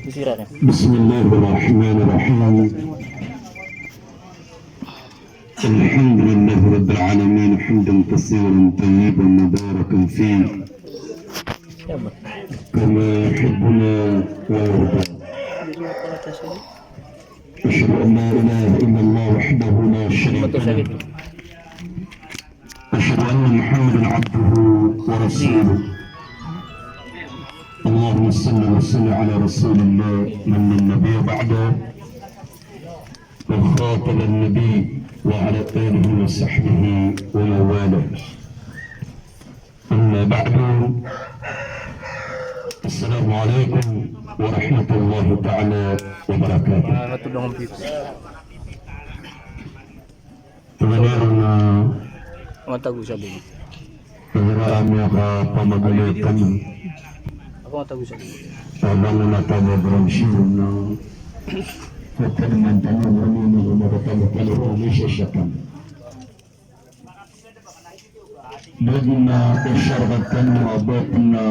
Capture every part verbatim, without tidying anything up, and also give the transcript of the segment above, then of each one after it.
بسم الله الرحمن الرحيم. الحمد لله رب العالمين، حمدا كثيرا طيبا مباركا فيه كما يحبنا ويرضى. أشهد أن لا إله إلا الله وحده لا شريك له. أشهد أن محمدا عبده ورسوله. اللهم صل وسلم على رسول الله من لا نبي بعده وخاتم النبي وعلى آله وصحبه ومن والاه. أما بعد. السلام عليكم ورحمة الله تعالى وبركاته. Tonganay ron na matago sa dito. Tonganay ron na kapamagalitan. Ako matago sa dito. Tabang na tago branch na. Kataman tano ron na matago tano ron na isa sa tano. Daging na isyaratan na abot na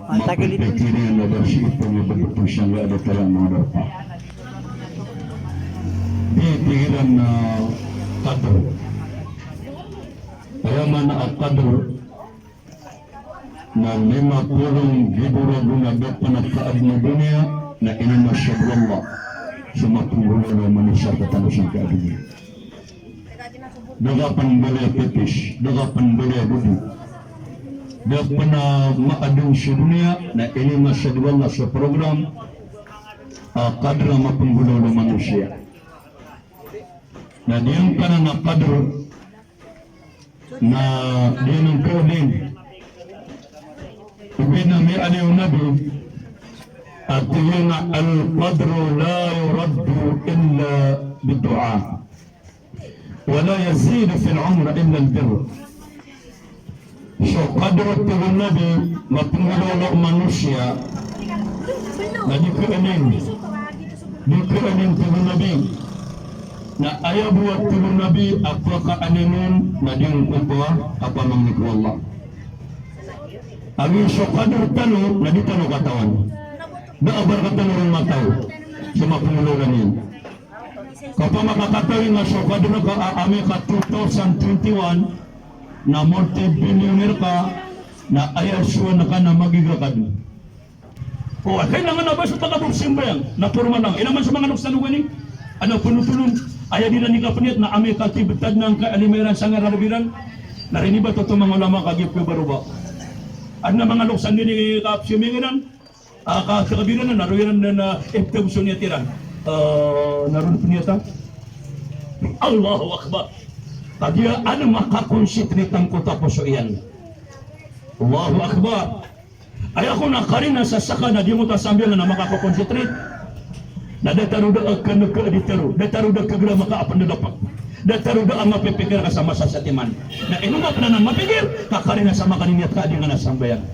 mapipikiri na ba si ito nga bebeto siya nga ada talang mga darpa. Di pikiran na qadr. Aya maana a qadr na lima polo nggibo ragon a da pn a kaadn o doniya na inima sa bo Allah so mapnggolaola o manosiya rktano sangkai a doniya. Da ka pn mbaloy a pipis, da ka pn mbaloy a bodi, da pn a maadn so doniya na inima sa bo Allah so program a qadr a mapnggolaola o manosiya. Na di ngka na qadr na di ngka din. Ibn Abi Ali Nabi, ati na al-qadru la yuraddu illa bid-du'a. Wa la yazidu fil umri illa al-birr. So qadr, tig o Nabi, mapnggolaola o manosiya na di kaanin, di kaanin, tig o Nabi. Na aya bo a, tig o Nabi, a pakaanin on na di ngka kapamangni ko Allah. Agi so qadr tano na di tano katawan. Da a ba rktano ron mataw so mapnggolaola niyan. Ka opama ka katawi nga so qadr ka a, amay ka two thousand twenty-one na multi-billionaire ka, na aya so wan ka na magiga ka dn. O, kailangan a ba so taga bo simbayang na porma lang. Ino man so manga loks tano gani, adn a pnotol on, aya di ran i kapniyat na amay ka tibtad na ngka a lima iran sanga rarb iran, na rinibat oto manga ulama ka giya pbaroba. Adn a manga loks a gini kapsiyaming iran, a, ka, kakabiran na, na roo iran na, na, eh, ptag so niyat iran. Eh, na roo pniyata. Allahu Akbar. Kagiya adn a makakonsentrate angkoto a poso iyan. Allahu Akbar. Aya kon a karina sa saka na di ngka sambayang na makakonsentrate. Na datar o da a knka di taro, datar o da a kgra maka a pndlpk, datar o da a mapipikir ka sa masa sa timan. Na ino man pn anan mapikir, ka karina sa makaniniyat ka a di ngka na sambayang.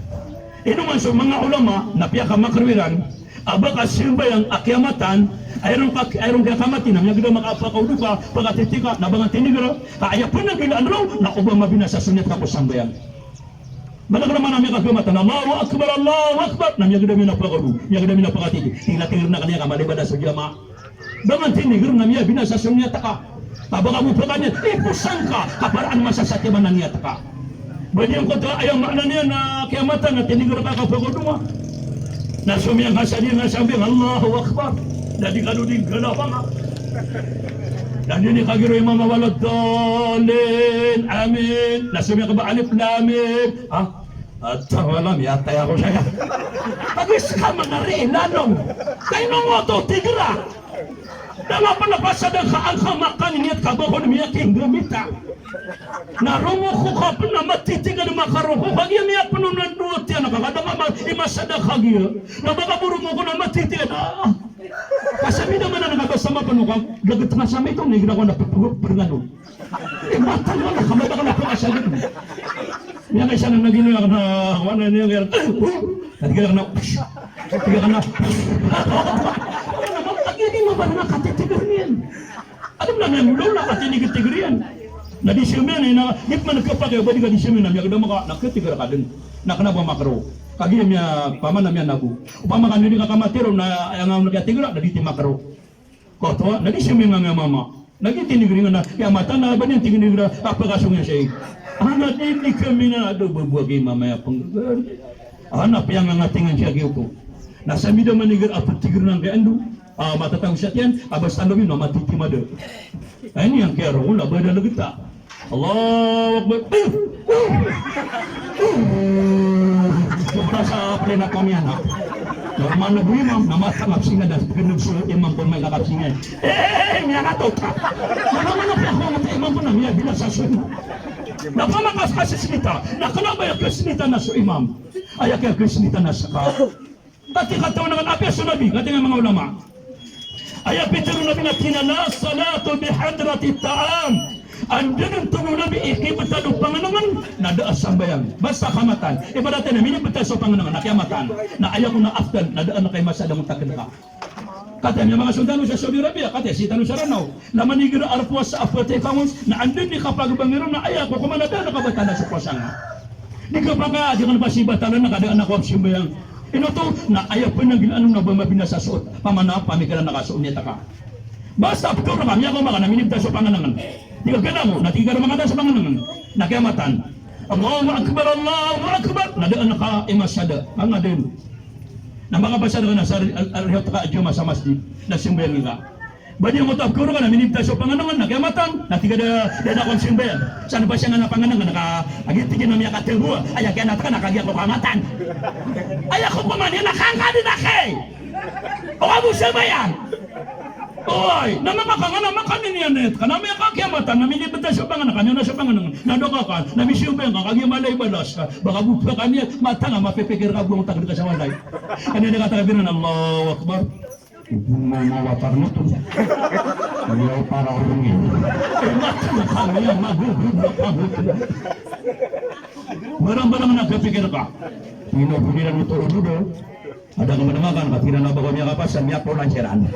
Ino man so manga ulama na piyakamakro iran a ba ka simbayang a kiyamatan, aya ron ka, aya ron kiyakamati na miyagda maka a pkawdo ka, pkatiti ka, na ba ngka tinigr, ka aya pn a kailangan roo na o ba mabinasa so niyat ka ko sambayang. Ba ngka na miyakakiyamatan, Allahu Akbar, Allahu Akbar, na miyagda miyan a pkawdo, miyagda miyan a pkatiti. Tig iran a kaniyan ka maliban a so jamaah. Ba ngka tinigr na miyabinasa so niyat ka. Ka ba ka bo pkaniyan, iposan ka, ka paraan masa sa timan a niyat ka. Ba di ngka oto, aya maana niyan na kiyamatan na tinigr ka ka pkawdo ngka. Na somiyang ka sa di ngka sambayang, Allahu Akbar. Na di ka dn di nggalabanga. Na di ngka giro imam a waladdallin, amin. Na somiyang ka ba alif lam mim. Ha? At sa wala, miyatay ako saya. Pagis ka manari inanong. Kay nongoto tigra. Da nga pn a pasad ka angka makaniniyat ka ba kon miyakinggamita. Na rongoko ka pn a matiti ka da makarongoko ka giya miyapno na dowa tiyan ka ka da nga ma-, imasada ka giya. Na ba ka bo rongoko na matiti ka da. Ka sa mida manan ka ba sa mapno ka, dagat nga sa mito, na igira ko na pagpagpag pagpag Eh, matang ka na, kamay ka na, pagkasagad mo. Miyakaisa na naging na, na, kuwan na niya, kaya, eh, oh, tadi ka na, tadi ka na, ano naman, lagi di mo ba na katitigir niyan? Ano na niyan, ulo na katitigir niyan? Na di siya niyan, eh, na, di pa nagkapag, eh, ba di ka di siya niyan, na miyakadama ka, na katitigir ka din. Na kena ba makro? Kagiya miya, pamana miyanabo. Opama ka na di ka kamatero na aya nga on kiyatigera, na di ti makaro. Koto, na di simbay nga mama. Na di tinigiringan na, kiyamatan na ba niyan tinigiringan, apa ka song iyan siya. Ana di, di kami na do babuwa ki mama ya penggegar. Ana piyangangatingan siya giyoto. Na sambi da maniger a petiger na kaya ando. Ah, matatago siya tiyan, a basta lobi na matitimada. Ay, ini yang kiyaro, wala ba da lagita. Allahu Akbar. Sobra sa plena kami anak. Normal na bo imam, na matangap singa da, geneg so imam pon may kakap singa. Eh, eh, eh, miyakatok. Mana-mana piyakaangat a imam pon na miyabila sa so imam. Na pamakaskasi sinita, na kena ba aya kesnita na so imam. Aya kaya kesnita na saka. Katii katawan aken apiya so Nabi, katii nga manga ulama. Aya pitero o Nabi na tig iyan a, "La salatu bi hadrati ta'am." Anda den tig o Nabi i kibetad o pangenengen na da a sambayang. Basta kamatan. Ibarat iyan a minibetad so pangenengen na kiyamatan. Na aya kon a afdal na da a nakaimasa da ngkon taken ka. Katii a manga so tano sa Saudi Arabia, katii a sii tano sa Ranaw. Na maniger a powasa a pete i kawans, na anda den i kapagabang iron na aya ko koman a da a nakabatala so powasa nga. Di ka paka, di ka na pasi batalan na ka da a nakawa pzambayang. Ino oto, na aya penanggilaan on na ba mabinasa so ot, pamana pamikiran ka so niyat ka. Basta pekawr ka, miyakaoma ka na minibetad so pangenengen. Di ka gana mo, na tig iyan a manga da so pangenengen. Na kiyamatan. Allahu Akbar, Allahu Akbar. Na da a nakaimasa da. Anga den. Na makapasad ka na sa ri-, al-, al-, rihot ka a Jumaat sa masjid. Na simbayang ka. Ba di ngka oto a pekawr ka na minibetad so pangenengen, na kiyamatan, na tig iyan a da, da a nakawa pzambayang. Sa na ba siya nga na pangenengen, na ka, agi tig iyan a miyakatebo, aya kiyanat ka na kagiya ko kamatan. Aya ko koman iyan na kangka di na kay. O ka bo sambayang. Oy, na makakangan, na makaniniyan ka, na miyakakiyamatan, na minibetad so pangenengen, na so pangenengen, na doka ka, na misambayang ka, kagiya mala i balas ka, ba ka bo pakaniyan, mata nga mapipikir ka bo ngka taged ka sa walay. Kaniyan di ka taged na, Allahu Akbar. Ibu mama watar nutu. Iya para orangin. Barang-barang na kapikir ka. Ino puniran nutu ududo. Ada ka madamakan, kapiran na ba ko miyakapasan, miyapolan siran.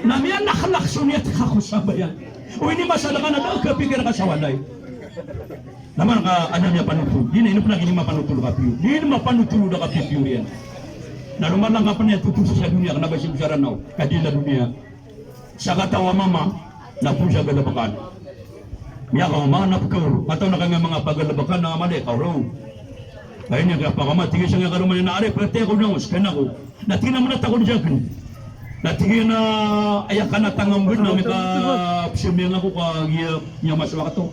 Na miyanaklak so niyat ka ko sambayang. O ini masala ka na da a kapikir ka sa walay. Na man ka, ana miyapanothol. Di na ino pn a gii mapanotol ka piyo. Di na mapanotol o da ka pipiyo iyan. Na lomalang ka pn iyan totol sa doniya, kna ba sii bo sa Ranaw. Ka di na doniya. Sakataw a mama, na phoon sa galbkan. Miyakaoma na pekawr. Kataw na ka nga manga pagalbkan na mala i kawr. Ay niyan kiyapakaoma, tig iyan sa nga karoma niyan na, "Ari, perte ako dn, skn ako." Na tig iyan a, "Mnat ako dn sa aken." Na tig iyan a, "Aya ka na tangambn na miyakapzambayang ako kagiya, ah, niyan mas wakto."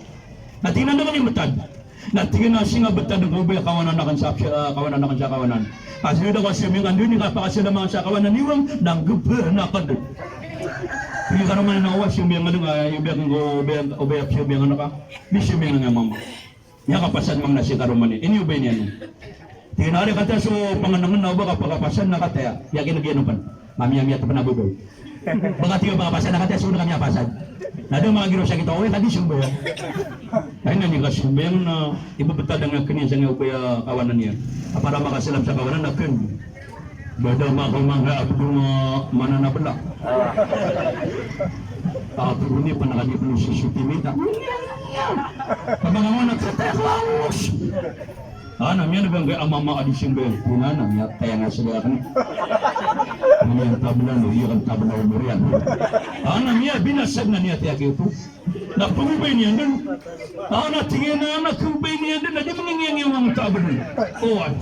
Na tig iyan a, "Anda ka di mbtad?" Na tig iyan a, "Sii nga btad ko ba aya kawanan aken sa, ah, kawanan aken sa kawanan. Ka sii da ko sambayang, anda i kapakasalama sa kawanan iyan, na nggpn aken dn." Tig iyan a karoma niyan a, "Oway, sambayang ka dn, ah, aya ba aken ko, ba aya, ba aya pzambayangan ka." Di sambayang a mama. Miyakapasad mambo na sii karoma niyan. Iniyobay niyan. Tig iyan a, "Ari, katii a so pangenengen na o ba ka pakapasan na katii a." Iyakin a giyanan pn. Mamiyamiya to pn a babay. Ba katii a pakapasan na katii a so na ka miyapasad. Na da makagiraw sa kita, "Oy, ka di sambayang." Ay na di ka sambayang na ibebetad angka kaniyan sa nga o ba aya kawanan iyan. A para makasalam sa kawanan na ken. Ba da makaoma nga a bdong a mananabla. A bdong ini pn a ka di pn sisipimita. Pamangawon a kata ko angos. Ana miyan a bangga a mama a di sambayang. Puna na miyatay nga sila kn. Miyan tabla no, iya kan tabla umur iyan. Ana miyabinasag na niyan tiyak ito. Na pagobay niyan dn. Ana tig iyan a, ana kobay niyan dn, na di mangingiyangiyang tabla. Oway.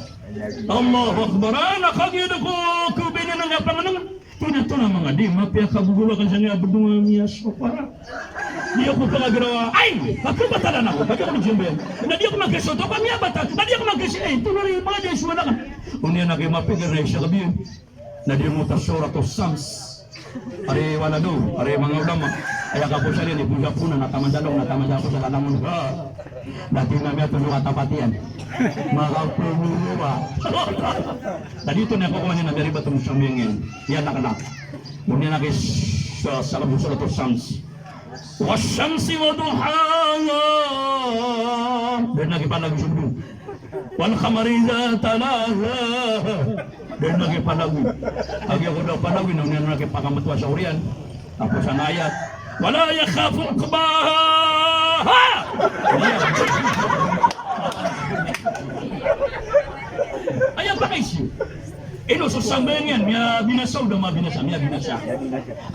Allahu Akbar. Ana kagiya da ko kobay niyan a pangenengen. Tig iyan a, "Tonaa manga di mapiya ka gogolakan sa nga bdong a miyasopara. Di ako pakagirawa." Ay, kapembatalan ako, kagiya ako di sambayang. Na di ako magkasoto, ka miyabatal. Na di ako magkasi, ay, tonaa ri manga di a sowalakan. Oniyan a kay mapikir na isa ka biyan. Na di mo ta Suratus Shams. Ari walado, ari manga ulama. Aya kaposan iyan, iposan pona, na taman sa lok, na taman sa ako sa lalangon. Ha. Na tig iyan a miyatondog a tapat iyan. Makaposan iyan. Na di oto niyan kokoman iyan a dari ba oto sambayang iyan. Iyan na kna. Oniyan a kay sa, sa Suratus Shams. Wash-shamsi wa duhaha. Da dn a kipalagoy so bdong. Wal qamari idha talaha. Da dn a kipalagoy. Kagiya ko da palagoy na oniyan a kipakambtowa sa oriyan. Tapos an ayat. Wa la yakhafu uqbaha. Aya pa Ino so sambayang iyan, miyabinasa o da mabinasa? Miyabinasa.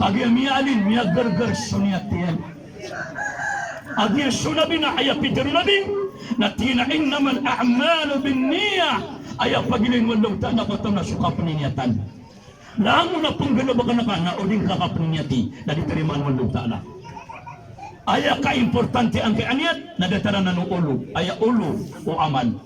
Kagiya miyaalin, miyagargar so niyat iyan. Kagiya so Nabi na aya pitharo o Nabi, na tig iyan a, "Innamal a'malu binniyah." Aya pagilayn o Allahu Ta'ala ko taw na so kapniniyatan. Langon a pnggalbkn ka na o di ngka kapniniyati, na di tarimaan o Allahu Ta'ala. Aya kaimportante angkaya a niyat, na datar anan o olo, aya olo o amal.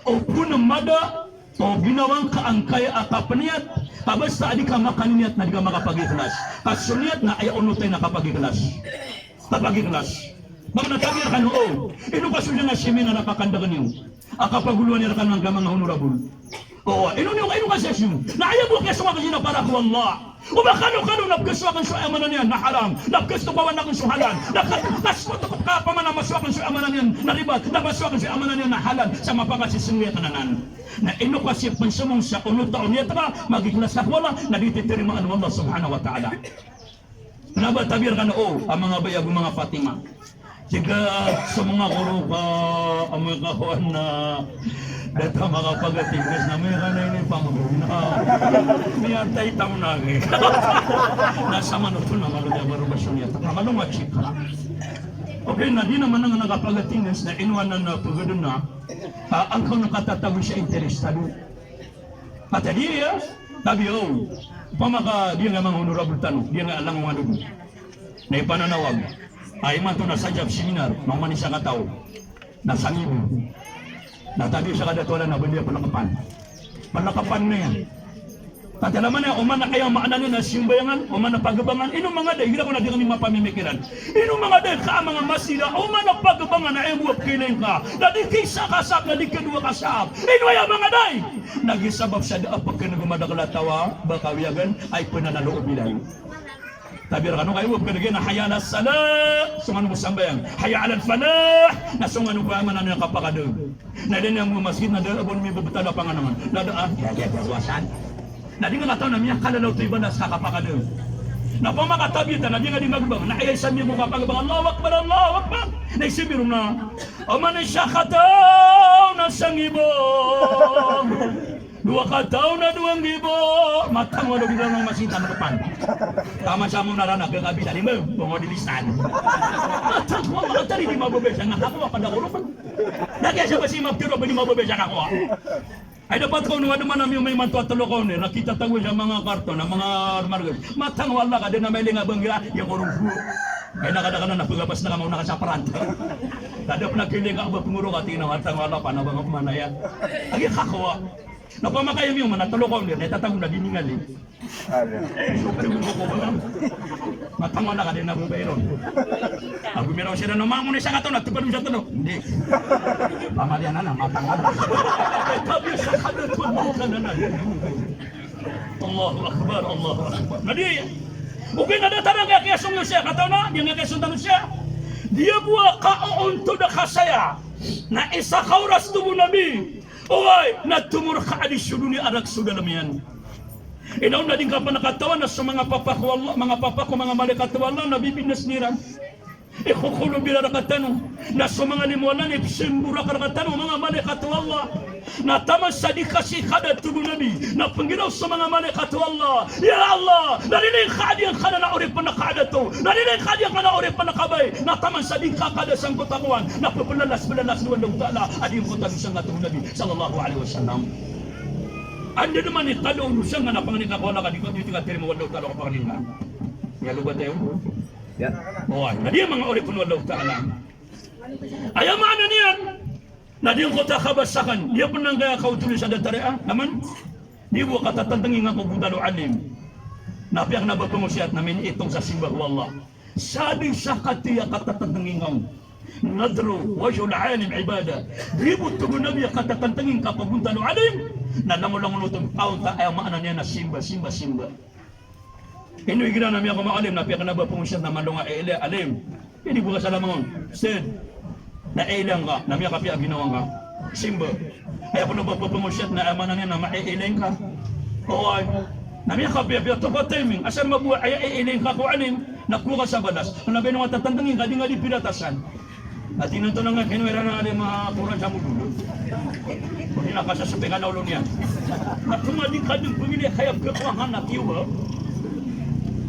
O pn mada o ginawa ngka angkaya a kapniyat, ka basta a di ka makaniniyat na di ka makapag-ikhlas. Ka so niyat na aya onotan na kapag-ikhlas. Kapag-ikhlas. Ba ngka na tabi rkano, o, ino ka so dn a seminar a kakandakn iyo a kapagolowan iyo rkano angkaya manga honorable. O, ino niyo, ino ka session. Na aya bo a kiyasong akn sii na para ko Allah. O ba kano, kano na pkhasowa akn so aya maana niyan na haram, na pkhasowa akn so halal, na ka-, kas-, ko, ko, ka-, pamana masowa akn so aya maana niyan na riba, na masowa akn so aya maana niyan na halal, sa mapakasisngi akn anan. Na ino ka sii pnsomong sa onota o niyat ka, mag-ikhlas ka ko Allah, na di titarimaan o Allah subhanahu wa ta'ala. Na ba tabi rkano, o, a manga bai ago manga Fatima. Tig a so manga goro ka, amay ka kowan na da ta makapagatingas na amay ka na inipanggaw na. Miyatay taw na agi. Na samanoto na malo di a baro ba so niyat ka, malo macik ka. Okay, na di na manang na kapagatingas na ino anan na pagdn na, a, angkaw na katatago sa interesado. Katii iya, tabi o. Opama ka di nga manga honorable tano, di nga langon a dodo. Na ipananawag a imanto na sa Jap seminar, na oman i sakataw na sangibo. Na tabi sa kadatolan na bali a palakapan. Palakapan na iyan. Katii, na mana, oman a kaya maana niyan na simbayangan, oman a pagbangan, ino manga day, igira ko na di kami mapamimikiran. Ino manga day ka a manga masjid a oman a pagbangan na aya bo a pkhailay ngka, na di ki isa ka saf, na di ki dowa ka saf. Ino aya manga day? Na giya sabap sa da a pkhan'g o madakl a taw a ba kawiyagan a ipnanalo o bilal. Tabi rkano, ka aya bo a pkhan'g iyan na hayya alas salah, song ano ko sambayang. Hayya alal falah, na song ano ko aya maana niyan kapakadng. Na ilay niyan bo masjid, na da a bo mibebetad a panganangan. Na da a, ya, ya, ya, wasan. Na di nga kataw na miyakalalaw oto i balas ka kapakadng. Na opama ka tabi ta, na di nga di magbang, na aya isa miyago kapagbangan, Allahu Akbar, Allahu Akbar. Na isa biro na, oman i sakataw na sangibo. Dowa kataw na dowa nggibo. Matang o Allah, di nga masita na kapan. Taman sa mo na rana, gagabisa di mo, bongo di lisan. Matang o Allah, atari di mababasa, nga kakowa pada ko rokon. Na kaya sa ba si mabtiro, ba di mababasa kakowa. Ay, dapat ko nung ada mana mi umay manto at telo ko ni, na kita tago sa manga karton, na manga margas. Matang o Allah, ka di na mailing a banggira, ya ko rokon. Ay, na kada ka na, na pagapas na ka, mauna ka sa parante. Kada pn a kiling ka, ba pngoro ka, tina, matang o Allah, pana ba nga pmanaya. Agi kakowa. Na opama ka aya miyoman a telo ka on, na itatago na di ningali. Matang o Allah ka di na bo bayron. Ago miraw siran na mambo na isa ka taw na tepad mo sa telo. Hindi. Pamalian na, matang o Allah. Tabi sa kada tuwan mo ka na na. Allahu Akbar, Allahu Akbar. Na di, okay, na datar angkaya kiyasong iyo siya, kataw na, di angkaya kiyasong tano siya. Di a bo a kaontod a kasaya. Na isa ka oras, tig o Nabi. Oway, na tomo rka a di so doniya a rk so dalm iyan. Ino na di ngka pn katawan na so manga papa ko Allah, manga papa ko manga malaikat o Allah na bibinasn iran. Ikokolob iran rkatano. Na so manga limo o Allah na ipsimborak rkatano o manga malaikat o Allah. Na taman sa di ka sii kada, tig o Nabi, na pnggiraw so manga malaikat o Allah. Ya Allah, na rilai ngka a di ngka na oripn a kaadato. Na rilai ngka a di ngka na oripn a kabay. Na taman sa di ngka kada sangkoto a kowan, na pplalas-plalas o Allahu Ta'ala a di ngkoto a dosa nga, tig o Nabi sallallahu alaihi wasallam. Anda dn man i kada o dosa nga na pangni ka ko Allah ka di ko, di ka tarimaa o Allahu Ta'ala ko pangni nga. Ya, lobat iyo. Ya. Oway, na di a manga oripn o Allahu Ta'ala. Aya maana niyan na di ngkoto a kabasakan, di a pn angkaya kaotolis a datar iyan, na man, di bo katatantngi nga ko bontal o alim. Na apiya kna ba pangosiyat na miniitong sa simba ko Allah. Sa di sa katiya katatantngi nga on. Nadhru wajhul alim ibadah. Di bo, tig o Nabi, a katatantngi ngka ko bontal o alim na langolangon oto, kaonta aya maana niyan na simba, simba, simba. Ino igira na miyakaoma alim, na apiya kna ba pangosiyat na malo nga iilay a alim. Di bo ka salaman on. Sed. Na iilay ngka, na miyakapiya a ginawa ngka. Simba. Aya kna ba pangosiyat na aya maana niyan na maiilay ngka. Oway. Na miyakapiya-piya, topa timing. Asar mabaya aya iilay ngka ko alim, na kowa ka sa balas. Kna ba ino nga tatantngi ngka, di nga di piratasan. Ati na to na nga kino iran a di makoran sa modol. Odi na kasasapik a olo niyan. Na tonga di ka dn pagilay kaya pkhakowa ngka na tiyo ba.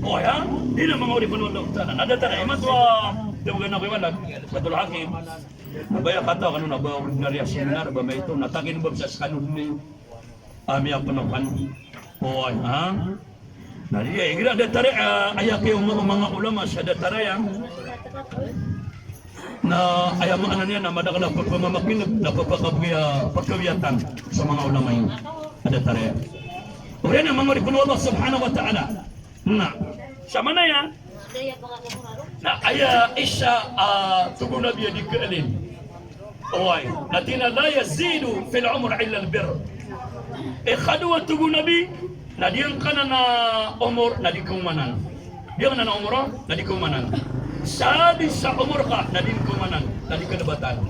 O aya, di na manga oripn o Allah Ta'ala. Na datar a imanto a dawgan ako i walad, Fathul Hakim. Na ba aya kataw kano na ba ordinarya seminar, ba maito, na tagin ba sa skano dn. Ami a pn okan. Oway, ha? Na di, igira datar a, aya kiyaoma o manga ulama sa datar aya. Na aya maana niyan na madakl a pphamakin'g, na pphakabagiya, pkawiyatan sa manga ulama iyan a datar aya. Oriyan a manga oripn o Allah Subhanahu wa Ta'ala. Na, sa maana iyan, na aya isa a togo o Nabi a di kaalin. Oway, na tig iyan a la yazidu fil umr illa al birr. Ikadowa a togo o Nabi, na di angkanan a omor na di kaomanan. Di angkanan a omor na di kaomanan. Sa di sa omor ka na di kaomanan, na di kalbatan.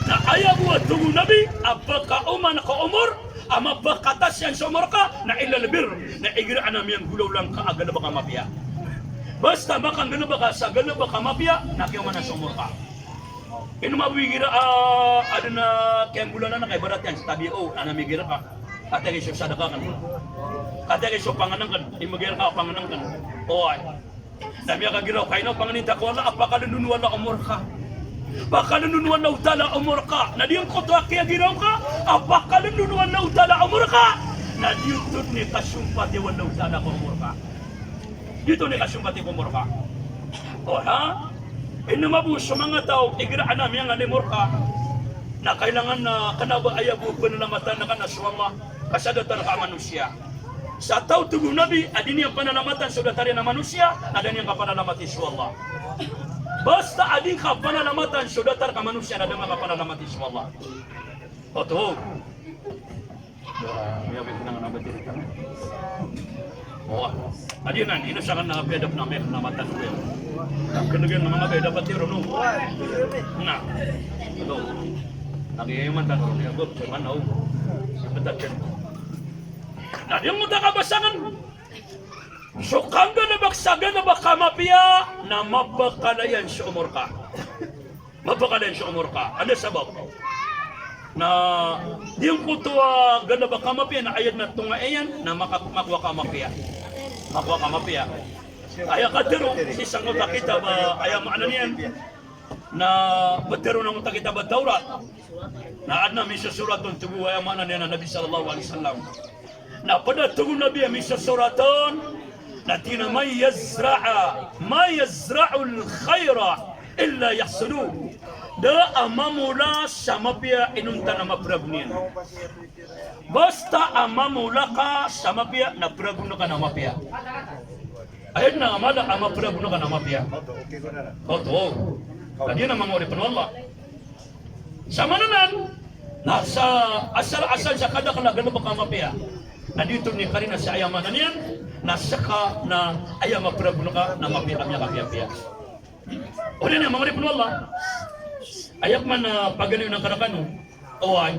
Na aya bo a togo o Nabi a pkaoman ka omor, a mapkataas iyan sa omor ka, na illa al birr, na igira adn a miyanggolawla ngka a galbk a mapiya. Basta makanggalbk ka sa galbk a mapiya, na kiyaomanan sa omor ka. Ino mambo igira a adn a kiyanggolalan ka, ibarat iyan sa tabiya o, adn a migir ka. Katii ka so sadaka kn. Katii ka so pangnngkn, imigir ka pangnngkn. Oway. Na miyakagiraw ka, ino pangnin ta ko Allah a pakalndon o Allah omor ka. Pakalndon o Allah Ta'ala omor ka. Na di angkoto a kiyagiraw ka a pakalndon o Allah Ta'ala omor ka, na di oto dn i kasompati o Allah Ta'ala ko omor ka. Di oto dn i kasompati ko omor ka. O ha? Ino mambo so manga taw, igira adn a miyangalay omor ka, na kailangan na kna ba aya bo pnalamatan ka na so Allah ka sa datar ka a manosiya. Sa taw, togo o Nabi, a di niyan panalamatan so datar iyan a manosiya, na da niyan kapanalamati so Allah. Basta a di ngka panalamatan so datar ka a manosiya, na da ngka kapanalamati so Allah. Oto. Oway. A di nan, ino sakn na apiya da pn a miyapanalamatan ko iyan. Kna giyangkaya manga apiya dapat iron, no? Na. Oto. Lagid imanto ron, iyan bo, imanto. Imanto. Na di ngka kabasaan. So kanggalbk sa galbk a mapiya na mapakalayan so omor ka. Mapakalayan so omor ka. Anda sabap? Na di ngkoto a galbk a mapiya na aya dn a tonga iyan na maka-, makowa ka a mapiya. Makowa ka a mapiya. Aya katharo sii sangkoto a kitab a, aya maana niyan na ptharoon angkoto a kitab a Tawrat. Na adn a misosorat on, togo, aya maana niyan, a Nabi sallallahu alaihi wasallam. Na pd a togo o Nabi a misosorat on, na tig iyan a, "Man yazra'a, man yazra'ul khaira illa yahsuduh." Da a mamola sa mapiya inonta na mapragon iyan. Basta a mamola ka sa mapiya na pragon ka na mapiya. Aya dn a mala a mapragon ka na mapiya. Oto. Kagiya na manga oripn o Allah. Sa maana nan, na sa asal, asal sa kadakl a galbk a mapiya. Na di oto dn i karina sa aya maana niyan, na ska na aya mapragon ka na mapiya a miyakapiyapiya. Odi na manga oripn o Allah. Aya pman a pagaloyn angka rkano. Oway.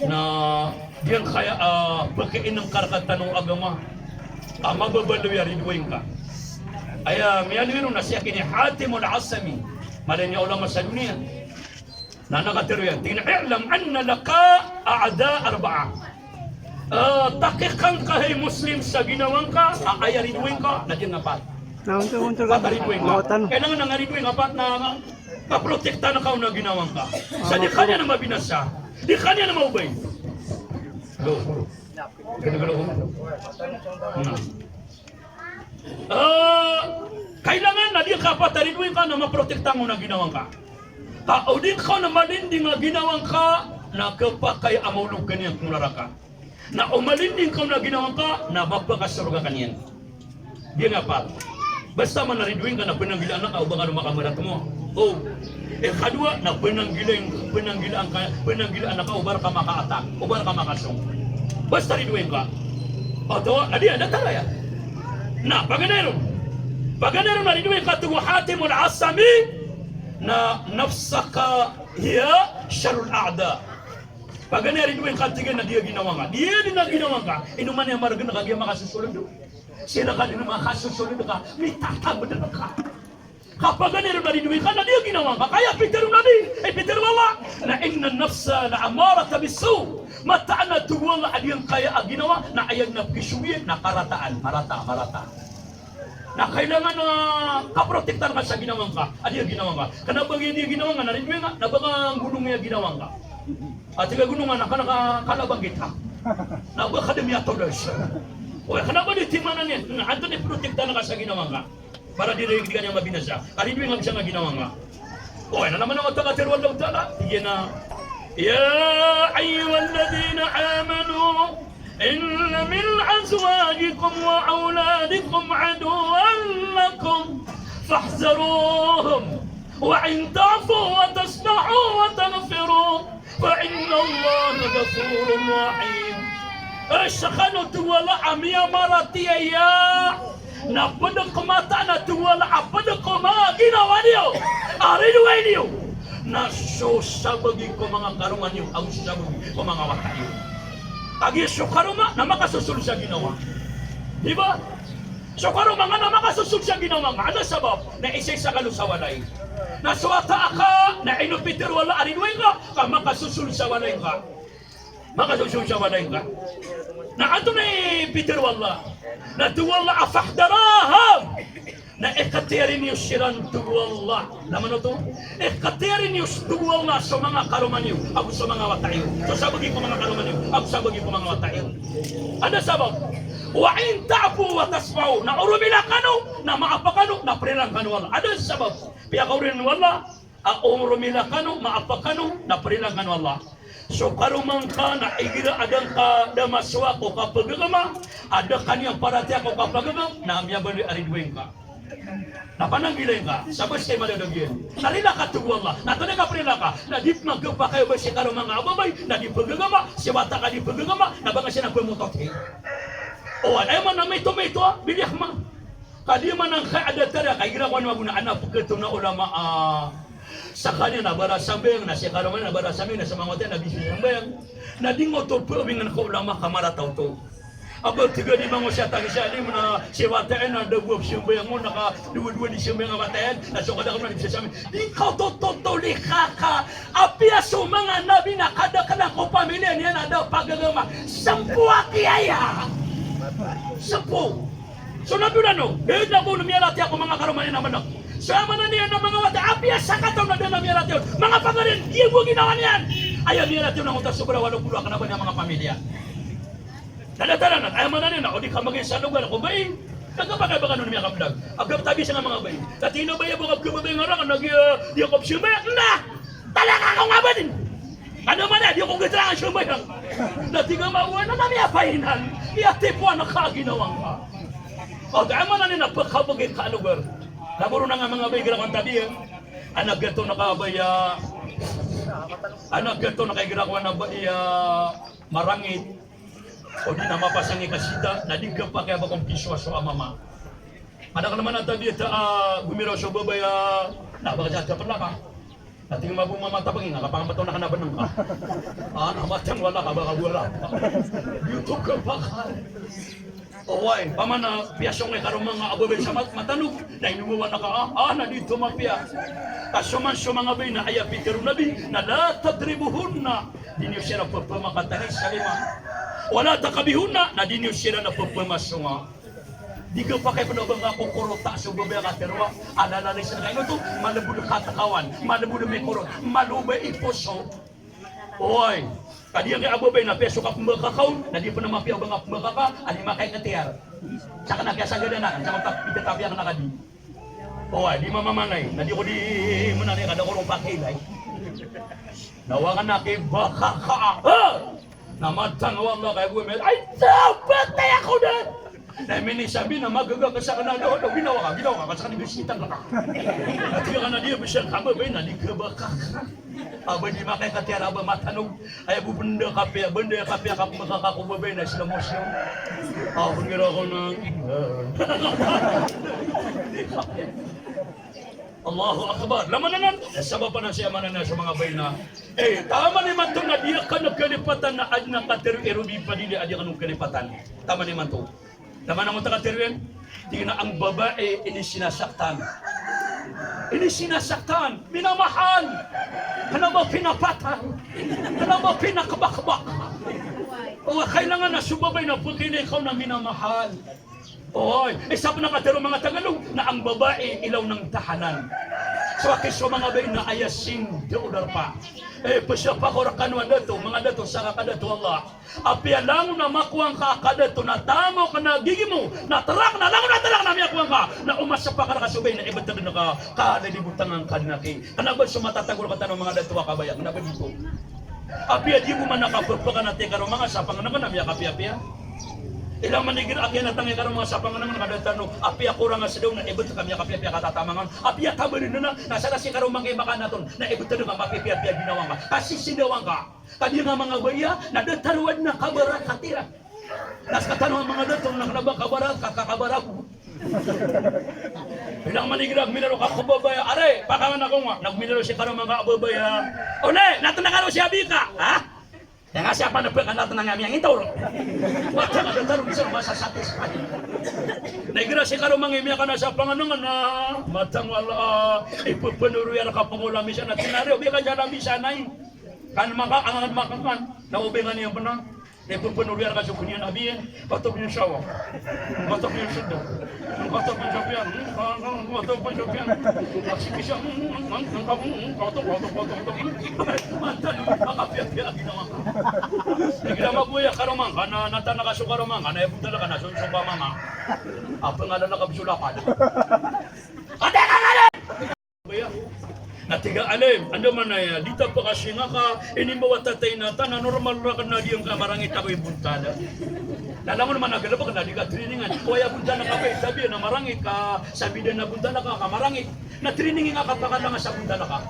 Na giyangkaya a pakainngka rkatano a agama a mababaloy a ridoay ngka. Aya miyaaloy ron na si Hatim al-Asami. Mala niyan a ulama sa doniya. Na, na katharo iyan, tig iyan a, "I'lam anna laka a'da arba'a." Ah, takik angka, hay Muslim, sa ginawa ngka a aya ridoay ngka, na giyangkai a pat. Na onto, onto, pat a ridoay ngka. Kailangan na nga ridoay ngka a pat na, na, na protektahan ka on a ginawa ngka. Sa di ka niyan mabinasa, di ka niyan maobay. Hello. Hello, hello. Na. Ah, kailangan na di ka pat a ridoay ngka na maprotekta ngka on a ginawa ngka. Ka o di ka on malinding a ginawa ngka, na khapakay a maolog ka niyan ko naraka. Na o malinding ka on a ginawa ngka, na mapakasorga ka niyan. Giyangkai a pat. Basta man a ridoay ngka na pnanggilaan ka o ba ka on makamarat mo. O, ikadowa na pnanggilaan, pnanggilaan ka, pnanggilaan ka o ba rka makaatak, o ba rka makasong. Basta ridoay ngka. Oto, na di, na tara iyan. Na, paganay ron. Paganay ron na ridoay ngka, tig o Hatim al-Asami, na nafsaka hiya sharrul a'da. Paganay a ridoay ngka, tig iyan, na di a ginawa ngka. Di a di na ginawa ngka. Ino man i margn ka giya makasosolod. Sii rka dn makasosolod ka, mitatamd ka. Kapaganay ron a ridoay ka na di a ginawa ngka. Ka aya pitharo o Nabi, eh, pitharo o Allah, na innan nafsa la'ammaratun bis-su'. Mataan a tig o Allah a giyangkaya a ginawa na aya na pkhisowian na karataan, marata, marata. Na kailangan na kaprotektahan ka sa ginawa ngka a di a ginawa ngka. Kna ba giya di a ginawa ngka na ridoay ngka, na ba ka nggonong aya ginawa ngka. A tig a gonong ngka na kna ka kalabang kita. Na ba ka da miyatodas. Oy, kna ba di timanan iyan, na antonaa i protektahan ka sa ginawa ngka. Para di rin, di ka niyan mabinasa. Ka ridoay ngka bisa nga ginawa ngka. Oy, na naman ang otak a tharo o Allahu Ta'ala. Tig iyan a, "Ya ayyuhalladhina amanu, inna min azwajikum wa awladikum aduwwan lakum fahdharuhum. Wa in ta'fu wa tasfahu wa taghfiru fa innallaha ghafurur rahim." Eh, skano tig o Allah a miyamaratiyaya na pd ko mataan a tig o Allah a pd ko manga ginawa niyo a ridoay niyo na so sabagi ko manga karoma niyo ago so sabagi ko manga wata iyo. Kagiya so karoma na makasosold sa ginawa. Di ba? So karoma nga na makasosold sa ginawa nga. Anda sabap? Na isaisa ka lo sa walay. Na so wata aka na ino pitharo o Allah a ridoay ngka, ka makasosold sa walay ngka. Makasosold sa walay ngka. Na antonaa i pitharo o Allah? Na tig o Allah a fahdharuhum. Na ikhtiyari niyo siran tig o Allah. Laman oto, ikhtiyari niyo tig o Allah so manga karoma niyo ago so manga wata iyo. So sabagi ko manga karoma niyo ago sabagi ko manga wata iyo. Anda sabap? Wa in ta'fu wa tasfahu. Na o romila kano, na maapa kano, na prilaan kano o Allah. Anda sabap? Piyakaoriyan o Allah a o romila kano, maapa kano, na prilaan kano o Allah. So karoma ngka na igira a da ngka da masowa ko kapagagama, a da ka niyan paratiyaya ko kapagagama, na miyabaloy a ridoay ngka. Na pananggilai ngka, sabap sa madadag iyan. Na rila ka tig o Allah, na antonaa i kaprila ka, na di pman khapakay o ba si karoma nga a babay, na di pagagama, si wata ka di pagagama, na ba nga siya na pmotot hi. O, aya maana na maito-maito a, biliyah ma. Ka di man angkai a datar a, ka igira ko ano a gona, ana pkhato na ulama a, sakaniyan na barasambayang, na si karoma niyan na barasambayang, na so manga wata iyan na di sambayang. Na di ngoto pawingan ko ulama ka marata oto. A ba tig a di mangosiyat a si alim na si wata iyan na da bo a psambayang on, na ka dowa-dowa di sambayang a wata iyan, na so kadakl na di psambayang. Di ka oto totoli ka, ka apiya so manga nabi na kadaklan ko pamiliya niyan a da pagagama. Sampo a kiyaya. Sampo. So nabi on ano, da dn a bo on miyaratiyaya ko manga karoma niyan a manok. So aya maana niyan na manga wata, apiya sakataw na da dn a miyaratiyaya on. Manga pagari, iya bo a ginawa niyan. Aya miyaratiyaya on na ngoto a sobra walo polo a kna ba niyan manga pamiliya. Na datar anan, aya maana niyan na o di ka magay sa logar ko bai. Khapakay ba kano na miyakapdag. A gap tabi sa nga manga bai. Ka tig iyan a bai, aya bo a kababay nga rakn na giya, di ako psambayang. Na! Talaka ako nga ba dn. Ano man a, di ako gatra a sambayang. Na tig a mawa na, na miyapainan. Miyatipoan ka a ginawa ngka. O, aya maana niyan na pkhabagay ka a logar. Na boro na nga manga bai igira ko antabi, eh. Ana gato na ka bai a, ana gato na ka igira ko ana bai a marangit. O di na mapasang i kasita, na di khapakay a ba ko mpisowa so mama. Ana kna man a tabi ta a gomiraw so babay a, na ba ka sa tapla ka. Na tig a mabo mama tapang ina, kapangamato na ka na bnng ka. A, na matang wala ka ba ka bo a rap. Di oto khapakay. Oway, pamana piyasong i karoma nga a babay sa mat-, matanog, na inomawan ka, a, a, na di oto mapiya. Ka so man so manga bai na aya pitharo o Nabi, na la tadribuhunna, di niyo siran pphamakantanan sa lima. Wala taqbihunna, na di niyo siran pphamasowa. Di khapakay pn o ba nga kokorota so babay a katharo a, a lalalis na kaino oto, malbod katkawan, malbod mikorot, malobay i poso. Oway, ka di angkai a babay na apiya so kapmbakaka on, na di pn mapiya o ba nga pmbakaka, a di makaikhtiyar. Sakn a kiyasagad anan, sakn a pithatapiya akn a kadi. Oway, di mamamanay, na di ko di mananay ka da ko ron pakailay. Na o akn a kibakaka, ha! Na matang o Allah ka aya bo a miyat, ay, ta, patay ako dn! Na minisabi na magaga ka sakn a, daw, daw, ginawa ka, ginawa ka, ka sakn a bisitan ka. Ati ka na di a bisa ka babay na di khabakaka. A ba di makaikhtiyar a ba matanog. Aya bo bnda kapiya, bnda kapiya ka pmbakaka ko babay na slow motion. A, pngira ko na. Allahu Akbar. Laman anan, eh, sabap anan si aya maana niyan so manga bai na. Eh, taman imanto na di akn kalipatan na adn a katharo i Robi Padilla a di akn kalipatan. Taman imanto. Taman angkoto a katharo iyan. Tig iyan a ang babae ini sinasaktan. Ini sinasaktan, minamahal. Kena ba pinapatay? Kena ba pinakbakbak? O, kailangan na so babay na pekini kaw na minamahal. Oy, isa pen a katharo o manga Tagalog na ang babae ilaw ng tahanan. So aki so manga bai na aya sing da o darpa. Eh, pesapa ko rekano a dato, manga dato, sa kadato Allah. Apiya langon a makowa ngka a kadato na tamok na gigi mo, na terak na langon a terak na miyakowa ngka, na o masapa ka reka so bai na ibeteg ngka, ka lilibotang ngka den aki. Kena ba so matatago rekatano manga dato a kabaya, kena ba di ko. Apiya di bo man a kapepekan a tig karo manga sa pangenengen a miyakapiyapiya. Ilang man igira aki na tangay karo manga sa pangenengen ka da tano, apiya korang a sedaw na ibeteg ka miyakapiyapiya katatamangan. Apiya tabaden na, na sa da si karo manga i makanat on, na ibeteg ka mapiyapiya ginawa ngka. Kasi sedaw ngka. Ka di nga manga baya, na da taro aden a kabarakat iran. Na sekatano a manga dato na kena ba kabarakat, ka, kabarakat. Ilang man igira milaro ka ko babaya, are, pakangan ako nga. Na milaro si karo manga babaya. O ne, natena karo si abi ka, ha? Aya nga siya pa na pekanaten a miyangitoro. Wata nga da taro bisa masasatisfy. Na igira si karo manga i miyakana sa pangenengen a, matang wala, ipepenoro iyan reka pengolam isa na tinari, o bika jala bisa nai. Kan maka, angan makakan, na o bika niyan pena. Ipepenoro iyan reka so keniyan a biyan, katok niyan sawa. Katok niyan seda. Katok niyan sapiyan. Katok niyan sapiyan. Kasi bisa, katok, katok, katok, katok. Matang, makapiyapiya a ginawa. Igira magoya karo manga, na, na tana ka so karo manga, na ibutala ka na so, so pa manga. Apa nga da na kabisulakan? Ate ka na! Baya. Na tig a alim, andamanaya, di ta pakasinga ka, inimbawa tatay na ta, na normal raken na di ngka marangit ako i bontal. Na langon man a galebek na di ka trainingan. Ko aya bontal ka ba, tabiya na marangit ka, sa bida na bontal ka, ka marangit. Na training nga ka pakadanga sa bontal ka.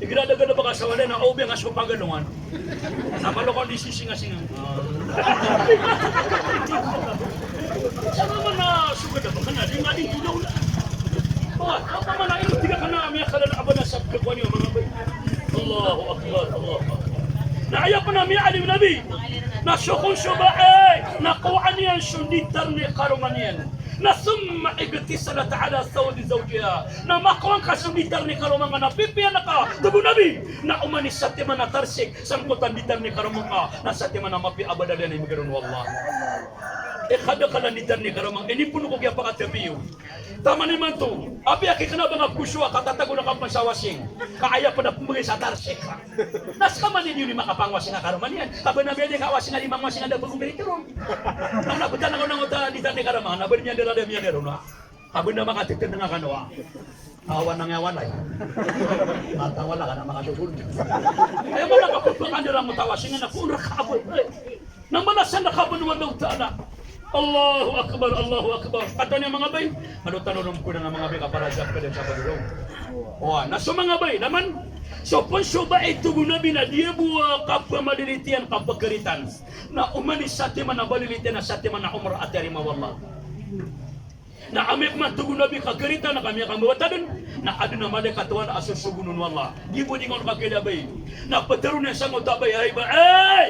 Igira da galebek ka sa walay na, o, biya nga so pagalongan. Na malo ka di sisingasinga. Sa mama na sugad a bakana, di nga di gulaw na. Wah, apa mana ino tiga kana a miyakala na abana sa pagkakuan iyo, manga bay. Allahu Akbar, Allahu Akbar. Na aya pen a miyaaloy o Nabi na so kon so bae na kowaan iyan so nditar ni karoma niyan. Na thumma ightasalat ala thawbi zawjiha. Na makowa ngka so nditar ni karoma ngka na pipiya ngka, tig o Nabi, na oman i satiman a tarsik sangkoto a nditar ni karoma ngka, na satiman a mapiya a badal iyan a imbegay ron o Allah. Ikadakal a nditar ni karoma ngka, inipoon ko kiyapakatapiyo. Taman imanto, apiya ki kena ba nga poso a katatago na kapen sa wasing. Ka aya pen a pembegay sa tarsik. Na seka man i di oni makapangwasing a karoma niyan. Ka ba na miyadi ka wasing a di mangwasing a da pegong dari teron. Na, na, beta na ko na ngota di tani karoma, na ba di miyadi rada miyadi rona. Ka ba na makatetendeng a kanoa. Awan ang awalay. Matawala ka na makasusunod. Aya man a kapepekan di ra ngota wasing a na pun reka ba. Na mbalasan reka bo o Allahu Ta'ala. Allahu Akbar, Allahu Akbar. Katawan iyo manga bay, ado tano ron ko na manga bay, kaparajak ka den sa pagdorong. Wa, na so manga bay, naman, so pon so bae, tig o Nabi, na di bo a kapamalilit iyan, kapakeritan. Na oman i satiman a balilit iyan, na satiman a omor a tiyarima o Allah. Na amay pman, tig o Nabi, ka keritan ka miyakambawata den, na aden a malaikat a wala a sosogon on o Allah. Di bo di nga on kakilabai. Na petero niyan sangkoto a bai, ay bai,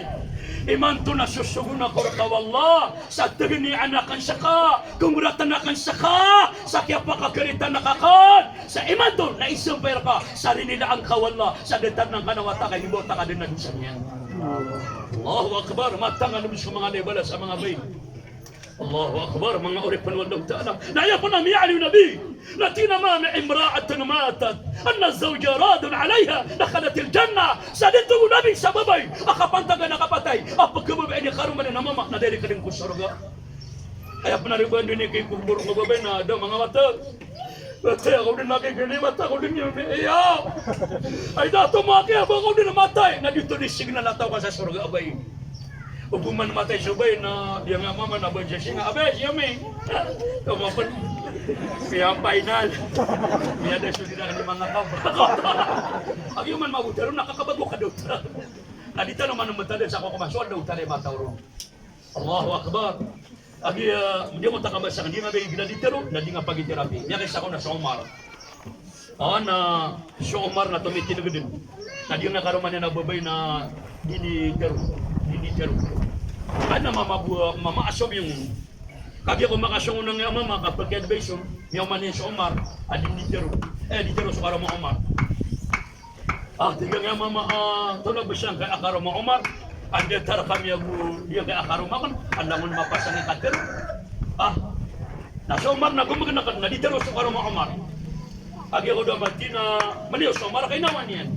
imanto na sosogon ako reka o Allah sa tegeniyan aken seka, kengoratan aken seka, sa kiyapakakeritan aken. Sa imanto na isampay reka sa rinilaan ka o Allah, sa datar na ngka na wata ka inimbawata ka den a dosa niyan. Allahu Akbar, matangan o so manga lebala sa manga bai. Allahu Akbar, manga oripen o Allahu Ta'ala. Na aya pen a miyaaloy o Nabi, na tig iyan a ma min imra'atin matat anna zawjaha radin alayha dakhalatil jannah. Sa di, tig o Nabi, sa babay a kapantagan a kapatay a pekhababayai niyan i karoma niyan a mama na da i rikeden ko sorga. Aya pen a riba den i kikobor ko babay na da manga wata. Matay ako den, aki, gini, matay ako den, iyo, iya. Ay, dato mo, aki, aba ako den matay. Na di oto di signal a taw ka sa sorga, abay. Ogoman matay so bai na, di nga mama na ba siya singa, abay, siya mi. Tama pen. Kaya final. Miyada so di na ka di manga kab. Aki, oman mabutaro, nakakabago ka daw. Na di tano man matay sa ko kamaso, daw tano matay ron. Allahu Akbar. Agi, ah, di ako takabasa, di nga ba igira di tero, na di nga pagiterapi. Miyakaisa ko na so Omar. Awan na so Omar na tomitineg den. Na di nga karoma niyan a babay na di ni tero, di ni tero. Ana mama bo, mama asom yung Kagiya ko makasong o nang a mama ka pag-advise on, miyaoma niyan so Omar a di, di tero. Eh, di tero so karoma o Omar. Ah, tig iyan a mama, ah, tolabes angkai a karoma o Omar. Anda tara kami ago di angkai a karoma aken, a langon mapasang i katero. Ah, na so Omar na gomegen aken na di tero so karoma o Omar. Kagiya ko da mati na maliyo so Omar ka inawaan iyan.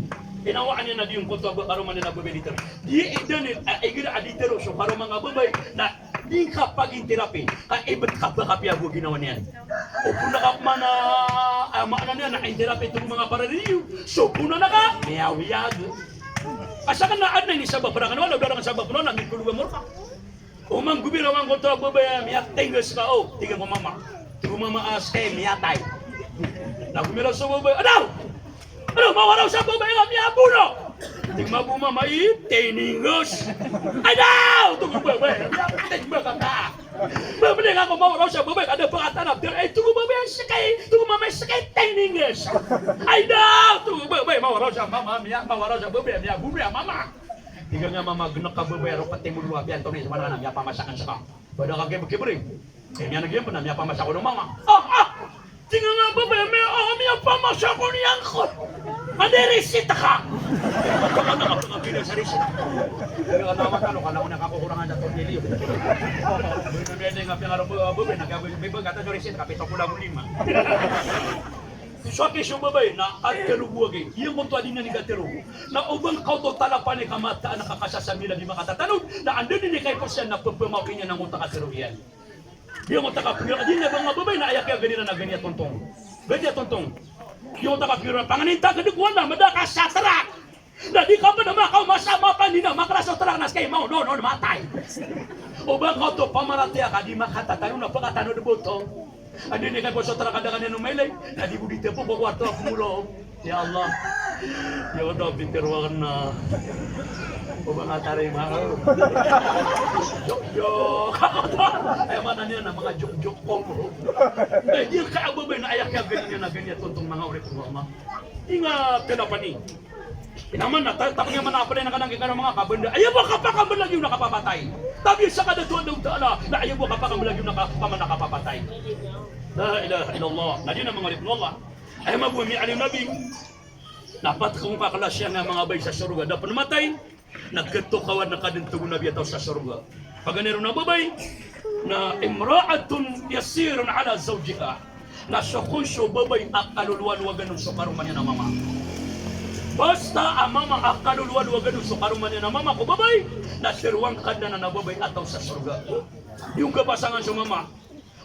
Inawaan iyan a di on koto a karoma niyan a babay di tero. Di idanin a igira a di tero so karoma nga babay na di ngka pagintirapi, ka ibet ka ba kapiya bo ginawa niyan. O puna ka pman a, a, maana niyan na intirapi, tig o manga parariliyo, so puna na ka miyawiyag. Asaka na adn a inisabap raken, wala, wala raken sabap, wala, na mikuluwa morka. O manggobiraw angkoto a babay a miyatay nga ska, o, tig iyan ko mama. Tig o mama a ska i miyatay. Na gomiraw so babay, adaw! Ano, mawaraw sa babay nga miyabono. Tig mambo o mama i, taininges. Ay daw! Tig o babay, miyatay ba ka ka. Babay nga ko mawaraw sa babay, kada pangatanap. Ay, tig o babay, ska i, tig o mama i, ska i taininges. Ay daw! Tig o babay, mawaraw sa mama, miya, mawaraw sa babay, miyabono a mama. Tig iyan a mama, genek ka babay, roo pati mo dowa, piyanto ni sa mana na miyapamasa aken ska. Bada ka kibri-kibri. Eh, miyaneg iyan pn a miyapamasa ko o mama. Ah, ah! Tig iyan a babay, mi, ah, miyapamasa ko niyan ko. Anda i risit ka? Baka na, baka pila sa risit. Tig iyan a mama, kano, kano ko na kakokorangan sa tornilyo. Baka na miyaneg a piyangaro, babay, na kaya, babay, kata so risit ka, pito polo ago lima. So aki so babay na katero bo aki. Iyan kon to a di niyan katero. Na o ba ngka oto talapan i kamataan a kakasasamila di makatatanod, na anda dn i kaiposan na pphamaoki niyan angkoto a katero iyan. Di angkoto a kapngira, di na ba nga babay na aya kiyaganira na gani a tontong. Gani a tontong. Di angkoto a kapngira, panganin ta ka di ko anda, mada ka sa trak. Na di ka pn makaoma sa mapan, di na makala so trak na ska i maonon, on matay. O ba ngka oto pamaratiyaya ka di makatatanod na pakatanod bo oto. Anda i kaiposan o trak a da ka niyan omailay, na di bo di tepo ko kwarto a pmolo. Ya Allah. Ya Allah, pitharo aken na o ba nga tarima. Jokjok. Aya maana niyan na manga jokjok ko. Eh, di ka a babay na aya kiyaganira na gani a tontong, manga oripn o Allah. Di nga kena pani. Inaman na, ta-, tapos nga mana, pd iyan a kadang kikana manga kabanda. Aya bo a kapakambalagi on a kapapatay. Tabiya sa kadato o Allahu Ta'ala, na aya bo a kapakambalagi on a ka-, paman a kapapatay. La ilaha illallah. Na di na manga oripn o Allah. Aya mambo a miyaaloy o Nabi. Na pat ko ngka klasiyan a manga babay sa sorga. Da pn matay. Na ketokawan na kadn, tig o Nabi, a taw sa sorga. Paganay ron a babay, na imra'atun yasirun ala zawjiha. Na so kon so babay a kalolowalowagan on so karoma niyan a mama. Basta a mama a kalolowalowagan on so karoma niyan a mama ko babay, na teroang Kadnan a babay a taw sa sorga. Di on kapasangan so mama.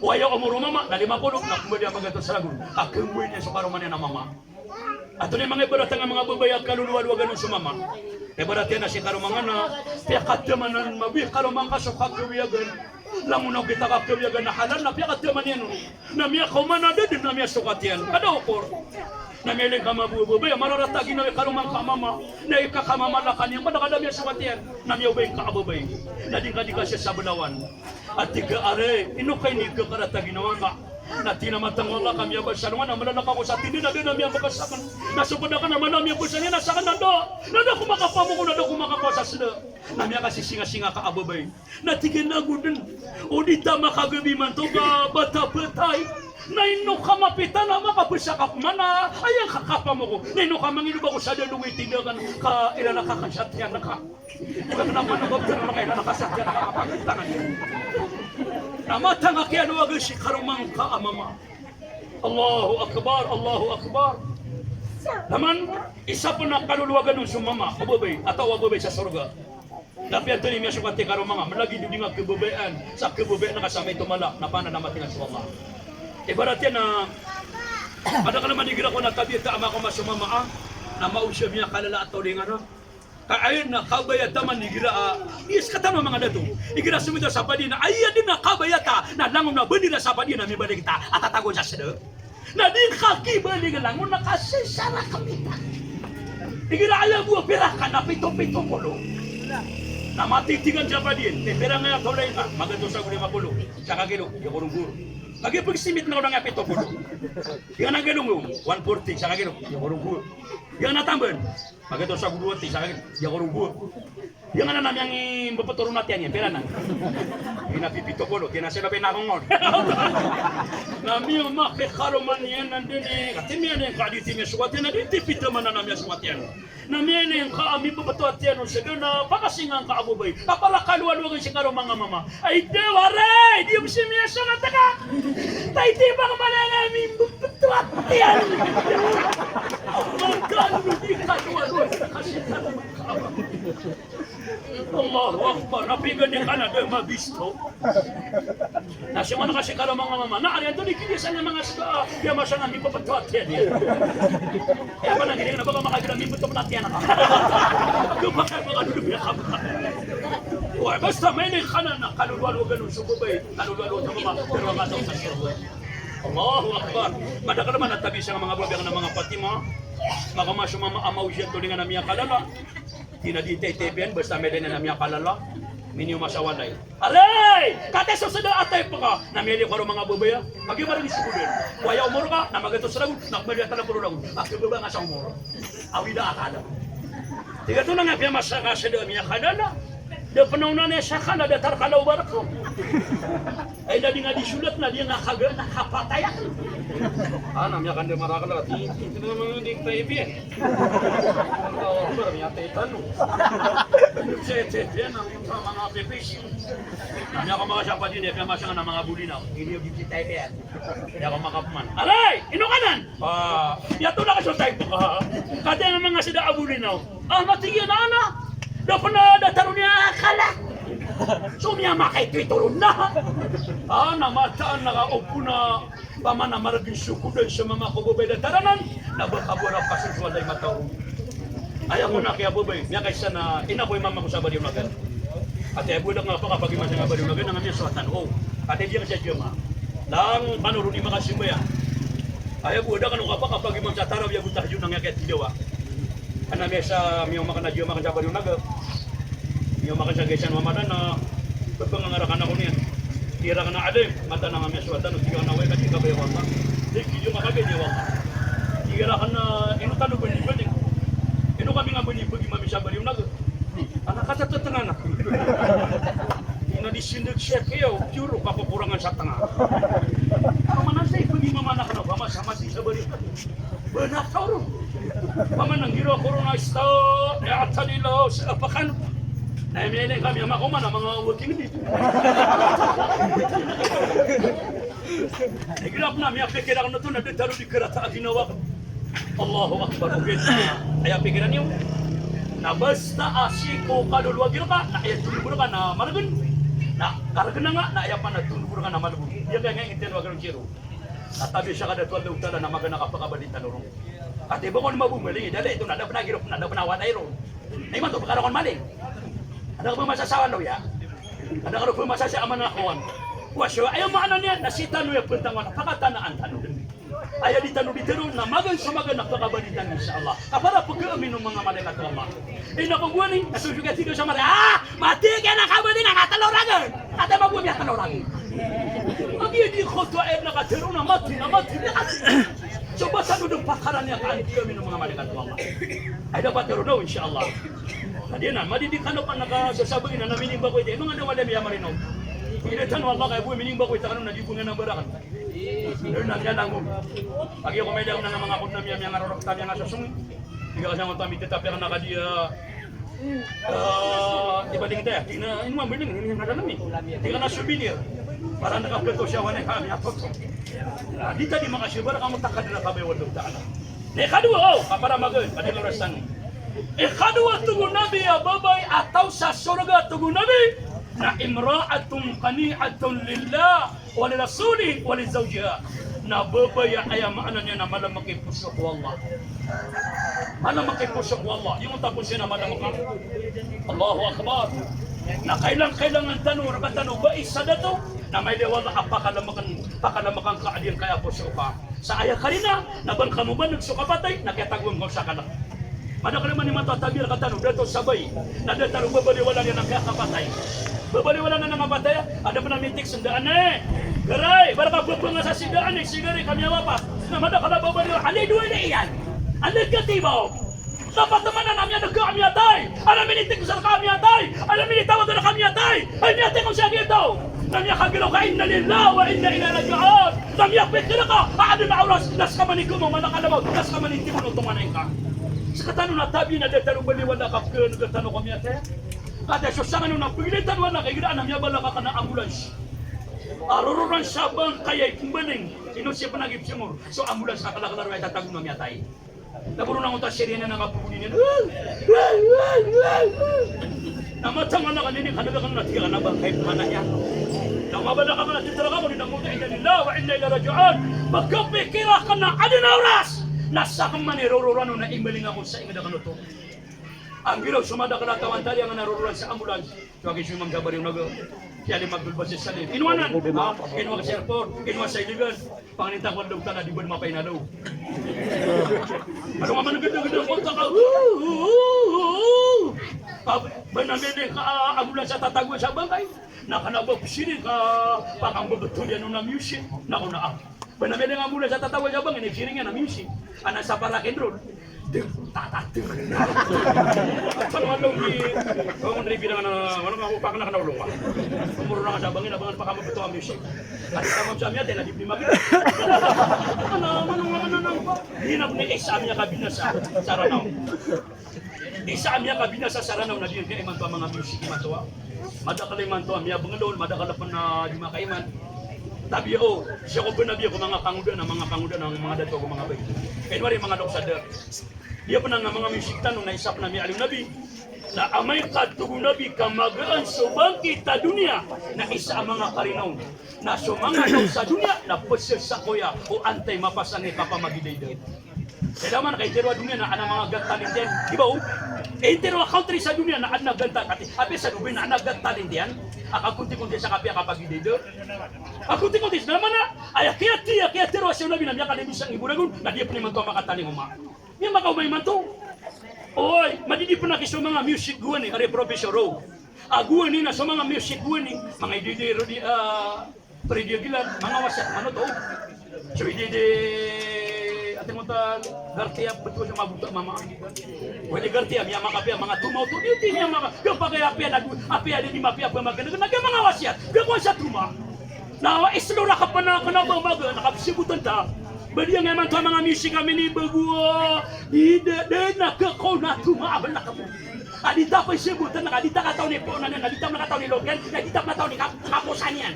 O aya omor o mama na lima polo, na kmbali a magatos ragon. Ka kemboy niyan so karoma niyan a mama. Antonaa i manga ibarat angkai a manga babay a kalolowalowagan on so mama? Ibarat iyan a si karoma ngka na piyakataman mambo i karoma ngka so kakawiyagan. Langon o kita kakawiyagan na halal na piyakataman iyan on. Na miyakaoma na da dn na miyasokat iyan. Kada okor. Na miyailay ngka mambo a babay a mararata a ginawa i karoma ngka a mama. Na ikakamamalakan iyan, ba da ka da miyasokat iyan. Na miyaobay ngka a babay. Na di ngka di kasasablawan. A tig a, "Ari, ino ka ini kakarata ginawa ka?" Na tig iyan a, "Matang o Allah ka miyabasa alongan a malalaka ko sa tindg na da dn a miyabasa aken. Na so pd aken a mala a miyabasa niyan na saken na da, na da ko makapamoko, na da ko makakowa sa sda." Na miyakasisingasinga ka a babay. Na tig iyan a, "Ago dn, o di ta makagabi imanto ka bata-bata i. Na ino ka mapita na makabasa ka pman a aya ngka kapamoko? Na ino ka mangido ba ko sa da dn i tindakan ka ilalaka aken sa tiyan ka?" Tig iyan a, "Mano ba btad na makailay na ka sa tiyan ka, kapagtangan." Na matang a kiyalowagan si karoma ngka a mama. Allahu Akbar, Allahu Akbar. Taman, isa pn a kalolowagan on so mama, a babay, a taw a babay sa sorga. Na apiya antonaa i miyasokat i karoma ngka, malagid o di ngka kababayaan sa kababayaan ka sa maito mala, na pananamat ngka so Allah. Ibarat iyan a, madakl a man igira ko na tabiya ta a makaoma so mama a, na maoto sa miyakalala a taw lingana. Ka aya dn a kabayata man igira a, yes, katano a manga dato. Igira somita sa padi na, aya dn a kabayata na langon a bandira sa padi na mibaling ta a tatago sa sda. Na di ngka kibaling langon a kasisara ka mita. Igira aya bo a pira ka na pito, pito polo. Na matitigan sa padi, eh, pira nga aya kaolay ka, magatos ago lima polo. Sa kakilo, di ko ronggo. Kagiya pagsimit na ko na nga pito polo. Di nga na galong, one forty, sa kakilo, di ko ronggo. Di nga na tamban. Magito sa guro ati sa akin, di ako rugo. Di nga na namiyang mbapatoron ati niyan, pira na. Di na pipito polo, di na sila pinakongol. Na miyaoma ki karoma niyan nandini. Kati miyan ka di ti miya suwati na di ti pito man na miya suwati niyan. Na miyan ka a mimbapatoron ati niyan, o sabi na pakasingan ka a babay. Kapara kalowalogan si karoma nga mama. Ay, di, waray! Di mo si miya sa mata ka! Tay, di ba ka malala, mimbapatoron ati niyan? Magkano di kalowalogan kasi karoma nga mama. Allahu Akbar, na pinggan iyan ka na da mabisto. Na siya man kasi karoma nga mama, na ari anto di kinisan na manga sida, di masa nga mimbapatoron ati niyan. Aya ba na gini na baka makagira mimbapatoron ati niyan ka. Di ba ka makadudu biya ka ba? Wa, basta may ni ka na, na kalowalogan o so babay, kalowalogan o mama, pero nga daw sa sirbo. Allahu Akbar. Madakl man a tabi sa manga babay na manga Fatima. Makaoma so mama a maoziyan to di nga na miyakalala. Di na di taytay piyan, basta miyalay na miyakalala, minioma sa walay. Aray! Kati so sida a tayp ka, na miyalay ko ro manga babay a. Pagi marani so kudan. Waya omor ka, na magatos ragon, na miyalay a tala polo ragon. Pagi babay nga sa omor. Awida akala. Tig a to na nga piyamasa ka sida a miyakalala. Da pnaonan iyan sa kala, datar kala o barka. Ay, na di nga di solat, na di nga kaga, na kapatay ako. Ah, na miyakanda marakal, ah, di, di, di naman di tayo biyan. Allahu Akbar, miyatay tano. Siya, siya, siya, na, yung sa mga pipis. Na miyakamakasya pa din, eh, kaya masya nga na mga bulinaw. Hindi yung di tayo biyan. Hindi ako makapman. Aray! Ino ka nan? Ah, iyatolak so tayp ka. Kati a manga sida a bulinaw. Ah, matig iyan a ana. Da pn a datar on iyan a kala. So miyamakaito i toron na. Ah, na mataan na ka opona. Pamana margn so kodan sa mama ko babay datar anan. Na ba ka bo ra pasosowan da i mataw ron. Aya ko na kiya babay, miyakaisa na ina ko i mama ko sa Balionaga. Ati aya bo da nga pakapagiman sa Balionaga, na nga miyasowa tano. Ati di nga sa jama. Lang panoron i makasimbayang. Aya bo da kano kapakapagiman sa tarawih ago tahajjud na nga kiyatidawa. Ana miyasa, miyaoma ka na jama ka sa Balionaga. Miyaoma ka sa gaisan Ramadan na pagpangangarakan ako niyan. Tig iran a alim, mataan a miyasowa tano, tig iran a way ka di kabaya o Allah. Tig iran a kabaya o Allah. Tig iran a ino tano bani-bani. Ino kami nga bani-bani mami sa Balionaga. Ana ka sa tanga na. Ina di sindag siya kaya, o, piyoro ka kokorangan sa tanga. Ano man ang sa ipagimamana ka na ba, mas, mas isa ba rin? Ba na tawro? Paman ang giro ko ron na ista, ya atalila, sa apakan. Na imi na kami, ama ko man, ang mga working dito. Ay, grabe na, miyapikir ako na to, na di taro di karata a ginawa ko. Allahu Akbar, ogaid na aya pikiran iyo. Na basta a sii ko kalolowagi rka, na aya tolog rka na margn. Na kargn a nga, na aya pn a tolog rka na malbod. Aya kaya nga intinowag rka kiro. Na tabi sa kadato Allahu Ta'ala na magana kapakabadi tano ron. Ati ba kon mabomali, da lay ito na da pn a giro, na da pn a walay ron. Na imanto pkara kon mali. Ada ka ba masasawa, Loya? Ada ka ba masasawa, Amana Kawan? Wa so, aya maana niyan, na sii tano aya pntangon, pakatanaan tano dn. Aya di tano di tero, na magan so magan a pakabadi tano, insha Allah. Ka para pkaamin o manga malaikat o Allah. Ino ko gowani, na so sugat ido sa mari, ah, mati ka na kabadi na katlo ragon. Kata ba bo miya tlo ragon. Agi di koto aya na katero na mati, na mati, na mati. So ba sa dodon pakaran iyan ka, pkaamin o manga malaikat o Allah. Ay dapat tero daw, insha Allah. Na di na, madidik ka na pn a kasasabagi na, na minimba ko iti. Manga da wala miyamarinaw. Ina tano Allah kaya bo minimba ko iti kano na di bo nga na barakan. Dn na miyanangom. Agi ko may daw na manga kodna miya, miyangarorok ta, miyangasosong. Di ka kasi ang utami, tetapi ang nakadiya, ah, ibaling tayo. Di na, ino ang biling, ino ang katanami. Di ka na souvenir. Para nakapito siya, wala kami, atoto. Ah, di ta di makasibar, kamu takad na kabay, wallahu ta'ala. Na ikadowa, o, kaparamagan, adi na oras tano. Ikadowa, tig o Nabi, a babay a taw sa sorga, tig o Nabi, na imra'atun qani'atun lillah, wa li rasulihi, wa li zawjiha. Na babay a aya maana niyan na malamak i poso ko Allah. Malamak i poso ko Allah. Ino tapos iyan na malamak a. Allahu Akbar. Na kailang-kailangan tano, rka tano, ba isa dato, na mailay o Allah a pakalamakan, pakalamakan ka a di angkaya poso ka. Sa aya karina, na ba ngka mobaneg so kapatay, na kiyatagoan ka on sa kalek. Madakl man imanto a tabi rka tano, dato sa bay, na datar o babaliwalaan iyan angkaya kapatay. Babaliwalaan iyan angkaya kapatay, a da pn a mitext sa daan, eh. Garay, ba rka babangasa si daan, eh, si garay ka miyawapat. Na madakl a babaliwalaan, anda i dowa iyan? Anda i katibaw? Dapat man na miyadega a miyatay, a na minitig sa reka a miyatay, a na minitawag reka a miyatay, ay miyatay ko siya dito. Na miyakagiraw ka, "Inna lillahi wa inna ilaihi raji'un." Na miyapikir ka a aden a oras na seka man i kemo, mala ka labaw, na seka man i timo, oto man a ingka. Sekatano na tabi na da tano bali wala ka pekir, da tano ko miyatay. Kata so sangano na pegilay tano wala ka igira na miyabala ka kena ambulans. A rororan sa bangkay a ipembaling, ino siya penagip singor, so ambulans ka kala-kala ro a itatago na miyatay. Na boro na ngota siriyan na kapaguni niyan. Na matama na kanini, kanila kan na tiga na bangkay mana niyan. Na mabala ka mana titira ka ko di na ngota, "Inna lillahi wa inna ilaihi raji'un." Pagkapikira ka na aden a oras na seka man i rororan o na imbaling ako sa inged a kanoto. Anggiraw so madakel a tawan tali a ngarororan sa ambulans. So aki so Imam Jabari o naga, si Ali Magdul Basis Salim. Ino anan? Ha? Ino ka sa airport? Ino sa Iligan? Panganin ta ko a daw tana di ba di mapainalaw. Ano nga man ganda-ganda ko ta ka. Ba na mene ka, ah, ambulans a tatago sa bangkay. Na kena ba pesiring ka, pakambebeto iyan o na music. Na ko na, ah. Ba na mene nga ambulans a tatago sa bangkay, na pesiring iyan a music. Ana sa para rock and roll. Deng, tata, deng. Ano, ano, di, oh, hindi bilang na, ano nga, upak na ka na ulong, ah. Umuro na ka sa bangin, abangan pa ka mabuto ang music. At sa mga sa miya, tela di pinimagin. Ano, ano, ano, ano, ano, hinap ni Isa miya kabinasa sa Ranao. Isa miya kabinasa sa Ranao na di kaimanto a manga music imanto a. Madakel imanto a miya bengelon, madakel pen a di makaiman. Tabi o, siya ko benabi ko manga kangoda na, manga kangoda na, manga dato ko manga bay. Kaya wari manga doktor. Di apen a manga music tano na isa pen a miyaaloy o Nabi. Na amay ka tig o Nabi ka magaan so bangkit a doniya na isa a manga karina on. Na so manga taw sa doniya na pesesakoya o antaa i mapasang i kapamagidayda. Kaya da man ka intero a doniya na adn a manga Got Talent iyan. Di ba o? Intero a country sa doniya na adn a Got Talent. Apiya sa Dubai na adn a Got Talent iyan. A kakonti-konti sa kapiya kapagidayda. A kakonti-konti sa mana? Aya kiyati, aya kiyatero a so Nabi na miyakadebisa nggibo ragon, na di pen imanto a makatalingoma. Miyamakaoma imanto. Oy, madidi pen aki so manga music gowani, ari professor o. A gowani na so manga music gowani, manga ididi rodi, ah, Freddy Aguilar, manga wasiyat manoto. So ididi, ati mo ta, Garcia, betul sa mabuta mama. Wani Garcia, miyamakapiya, manga toma oto, di, di, miyamaka, kapakay apiya, na, apiya, di, di mapiya, apiya, magana, na, manga wasiyat, di, wasiyat toma. Na, wa, islo ra ka pen a kena ba maga, na kapesibotan ta. Ba di nga imanto a manga music a minibago, di, di, di, na, ke, ko, na, toma, a, ba, na, ka, a, di ta pesibotan, na, di ta kataw ni ponan, na, di ta kataw ni loken, na, di ta kataw ni kap-, kaposan iyan.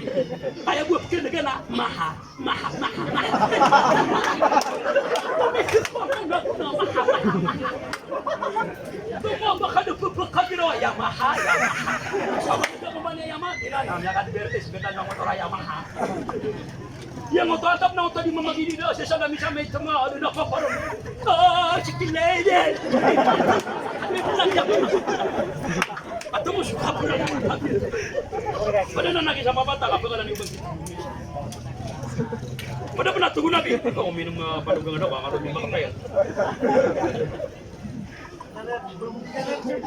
Aya bo a pekir na, maha, maha, maha, maha. Maha, maha, maha. Toma, ba ka da pepekabiro, Yamaha, Yamaha. Toma, ba ka da pepekabiro, Yamaha. Iya, ngoto atap na oto di mamagini da, sesa na misa may tama, ano na paparon. Ah, sikilay din. Ano yung lang yan? Ato mo, suka ko na. Pwede na naging sa mabata, kapag alam yung bangkit. Pwede pa na tugon na, di. Ikaw, uminom nga panugang na, baka alam yung makapayat.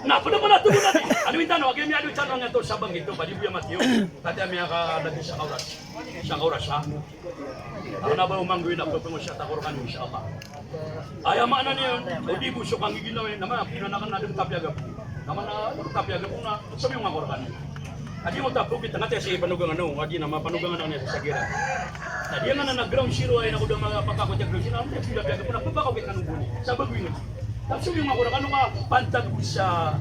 Na, pwede pa na tugon na, di. Ano yung tanong? Agi, may ano yung tanong nga to sa bangkit to, pwede po yung matiyo. Tati, may aka, lagi sa kauras. Sa kauras, ha? Ako na ba umanggoy na pepengosiyat ako rkano, insha Allah. Aya maana niyan, o di bo so kanggiginawa, na mana, pinanakan na deng tapiya gapo. Na mana, deng tapiya gapo na, somiyong ako rkano. Agi mo tapokit, ngati si panugang ano, agi na mapanugang ano niya sa sagira. Na di nga na nag-ground zero, ay na ko da mapakakot ya ground zero, na pila piya gapo na, pepakakot ano bo ni. Sa bago yun. Tapos somiyong ako rkano ka, pantag bo sa,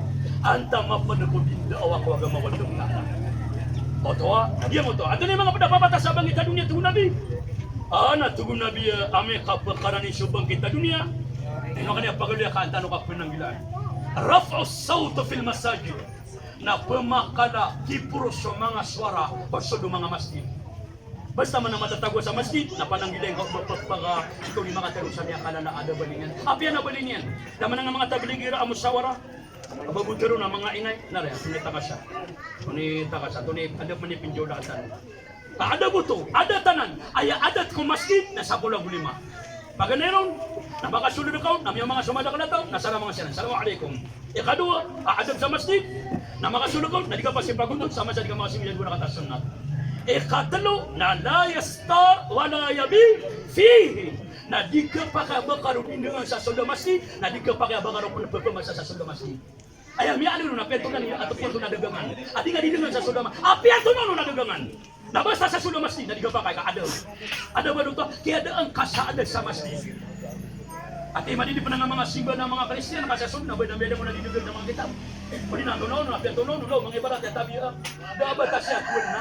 antaa maped ko dn daawa ko agama ko dn na. Oto a, di mo to. Antonaa i manga ped a babata sa bangkit a doniya, tig o Nabi. Ana, tig o Nabi, a, amay ka pekarani so bangkit a doniya. Ino kaniya pagaloya ka an tano ka penanggilaan. Raf'us sawt fil masajid. Na pemakala kiporo so manga sowara ko soled o manga masjid. Basta man a matatago sa masjid, na pananggilaan ka o ba, ba, baka ikaw di makatero sa miyakalala a da bali niyan. Apiya na bali niyan. Da man a manga tabligh igira a musawara. Aba bo tero na manga inay, na ri, tonay takasa. Tonay takasa, tonay, adap man i pinjawlaan tano. A, adap oto, adat anan, aya adat ko masjid, na sapolo ago lima. Paganay ron, na makasoled ka on, na miyamanga so madakel a taw, na salaman ka siran. Assalamu alaikum. Ikadowa, a, adap sa masjid, na makasoled ka on, na di ka pasipagontod sa masa di ka makasiyoyag ko na kata sunnat. Ikatelo, na la yastar wa la yabit fihi. Na di kapakay a ba karo di dengan sa sold a masjid, na di kapakay a ba karo pn pphmasa sa sold a masjid. Aya miyaaloy ron na piyantonan iyan a tpon on a dagangan. A di nga di dengan sa sold a ma-, a piyantonan on a dagangan. Na basta sa sold a masjid, na di kapakay ka adn. Adn ba oto, kiyadaan ka sa adn sa masjid. Ati madidi pn a manga simba na manga Kristiyan, ka sa sold na ba na miyaaloy on a di dagang a manga kitab. Odi na antonaa on, na piyantonan on, law, manga ibarat iyan tabiya. Da a ba ta siya kowan na.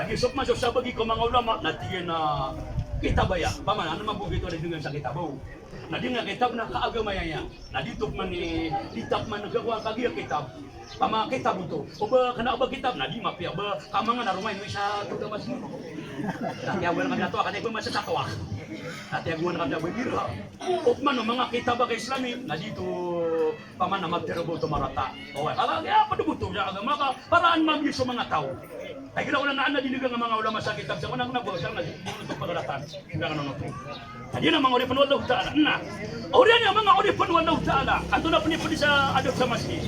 Lagid so pman so sabagi ko manga ulama, na tig iyan a kitab aya. Paman, ano man bo gioto a di dengan sa kitab, o. Na di nga kitab na kaagama iyan. Na di oto pman i, di ta pman kakowa kagiya kitab. Pama kitab oto. O ba kna o ba kitab, na di mapiya ba kamangan a roma ino isa oto da masjid. Na tiyagoan kami a towa, kna iba masa sa towa. Na tiyagoan kami a ba dira. O pman o manga kitab a ka-Islami, na di oto pama na matero bo oto marata. O, kala, kaya pd bo oto sa agama ka, para an mamiya so manga taw. Ay, kira ko na, na, na di dagang a manga ulama sa kitab, sa ko na, na bo, sa na, di oto pagaratan. Kira ko na, na oto. Adi na manga oripn o Allahu Ta'ala. Na, oriyan iyan manga oripn o Allahu Ta'ala. Antonaa pn i pd sa adab sa masjid?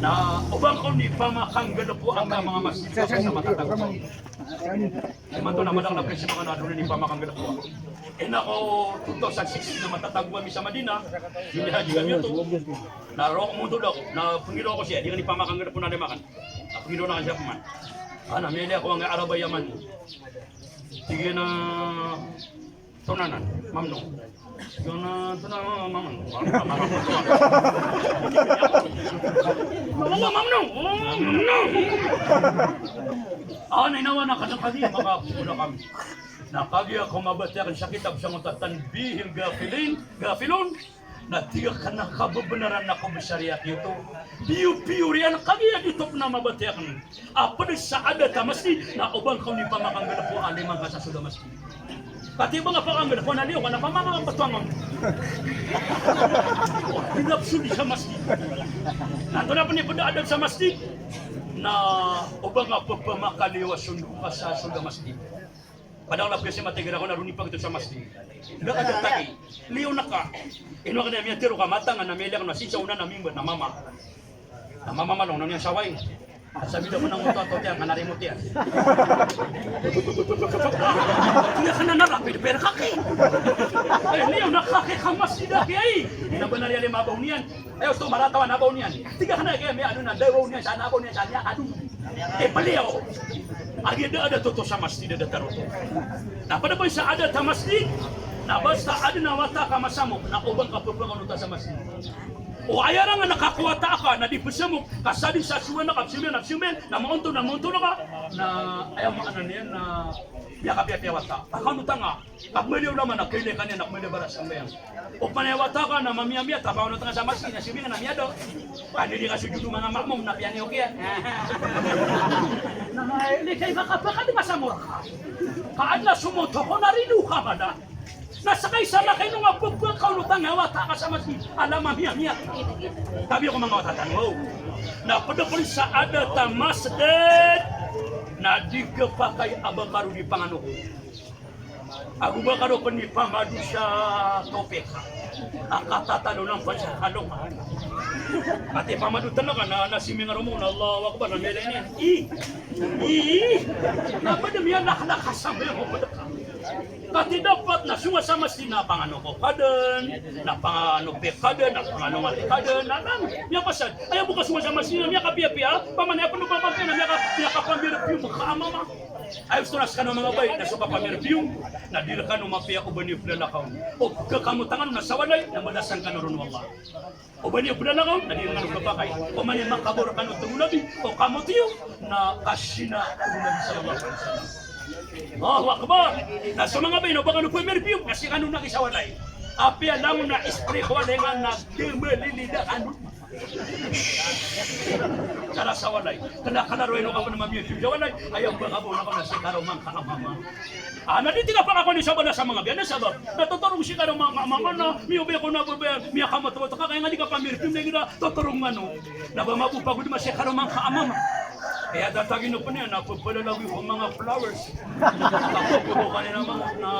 Na o ba ngka on di pamakanggalapoa angka manga masjid sa matatago. Imanto na madakl a prinsipyo a adn on di pamakanggalapoa. Ina ko two thousand six na matatago ami sa Madina. Minihaji kami oto. Na roo ko montod ako. Na pnggiraw ko siya. Di kami pamakanggalapoa na di makan. Na pnggiraw na kami siya pman. Ana, miyaliyo ako angkai a Arab a Yaman. Tig iyan a Tonanan, mamnu. Tonanan, tonanan, mamnu. Mamnu, mamnu, mamnu. Awa na inawa na kna kagiya makapoon kami. Na kagiya ko mabatiya akn sa kitab sa ngoto a Tanbihil Ghafilin, Ghafilun. Na tig a kna kababnaran ako bsariya kiyoto. Piyo-piyo riyan kagiya di oto pn a mabatiya akn. A pd sa adat a masjid, na o ba ngka on di pamakanggalapoa a lima ngka sa sold a masjid. Kati ba nga pakanggalapoa na liyo ka na pamakanggapotoang on. Di nga psold sa masjid. Na antonaa pn i pd a adat sa masjid, na o ba nga ppamakaliyo a sold ka sa sold a masjid. Padahal na piyasay matigira ko na roo niyan pagito sa masjid. Nga ka da taki. Liyo na ka. Ino ka na miyatero ka matanga na miyaliyo ka na sii sa onan a mimbar na mama. Na mama man on, na niyan sawai. Sa bida ko na ngoto a totiyan, ka na rimot iyan. Ino ka na narapid, pero kaki. Ay, liyo na kaki ka masjid a kiyai. Ino ba na riyan lima baw niyan. Aya oto marata a nabaw niyan. Tig a kna kiyamiyaadn a dabaw niyan sa nabaw niyan sa miyakadn. E, paliyo. Agi da adat oto sa masjid a datar oto. Na pd pn sa adat a masjid, na basta adn a wata ka masamok, na o ba ngka pphangalotan sa masjid. O aya rangan a kakowata aka, na di psamok, ka sadn sa sowa na ka psamok, na psamok, na maonto, na maonto na ka, na aya maana niyan na miyakapiyapiya wata. Pangalotan ka. Ka pmaliyo laman a kailay ka niyan a pmaliyo bara sambayang. O pman aya wata ka na mamiyamiya, tapaw na tanga sa masjid na sibing na miyada. Ka di di ka sujud o manga makmum na piyaniyo kiyan. Na di kay makapakad masamor ka. Ka adn a somoto ko na rido ka ka da. Na skay sa na kay no nga pagpakaw no tanga wata ka sa masjid. Ala mamiyamiya. Tabiya ko manga wata tano. Na pd pn sa adat a masjid. Na di khapakay a ba karo di panganoko. Ago ba karo pn ipamado sa topik a katatalo nan pn sa kalongan. Ati pamado tano ka na, na siming a romon, Allahu Akbar, na miyalay niyan. I, i, i. Na pd miyalaklak a sambayang ko pd ka. Kati dapat na songa sa masjid na panganoko ka dn, na panganopik ka dn, na panganongati ka dn, na nan miyapasad. Aya bo ka songa sa masjid na miyakapiyapiya, paman aya pn o paman piya na miyaka-, miyakapamir piyo ka a mama. Aya oto na skano manga bai, na so kapamir piyo, na di rkano mapiya o ba niyo plalakaw. O kakamotangan na sa walay, na madasan kano ron o Allah. O ba niyo plalakaw, na di rkano khapakay. O mani makabor kano tig o Nabi, o kamotiyo, na kasina tig o Nabi sallallahu alaihi wasallam. Allahu Akbar. Na so manga bai, na o ba kano pamir piyo, na skano na ki sa walay. Apiya langon na ispri ko walay nga na dmalilida kano. Kala sa walay. Kala, kala ro ino ka pn mamiyo sa walay. Aya ba ka bo na ka na si karoma ngka a mama. A, na di tig a pakakowa ni sabala sa manga biyan a sabap. Na totorong si karoma ngka a mama na, miyobe ko na bo ba, miyakamotomoto ka, kaya nga di ka pamir piyo na igira totorong ngka no. Na ba mabo pagod ma si karoma ngka a mama. Aya tatagin o pn iyan na pepalalawi ko manga flowers. Tapos ko kanina mama na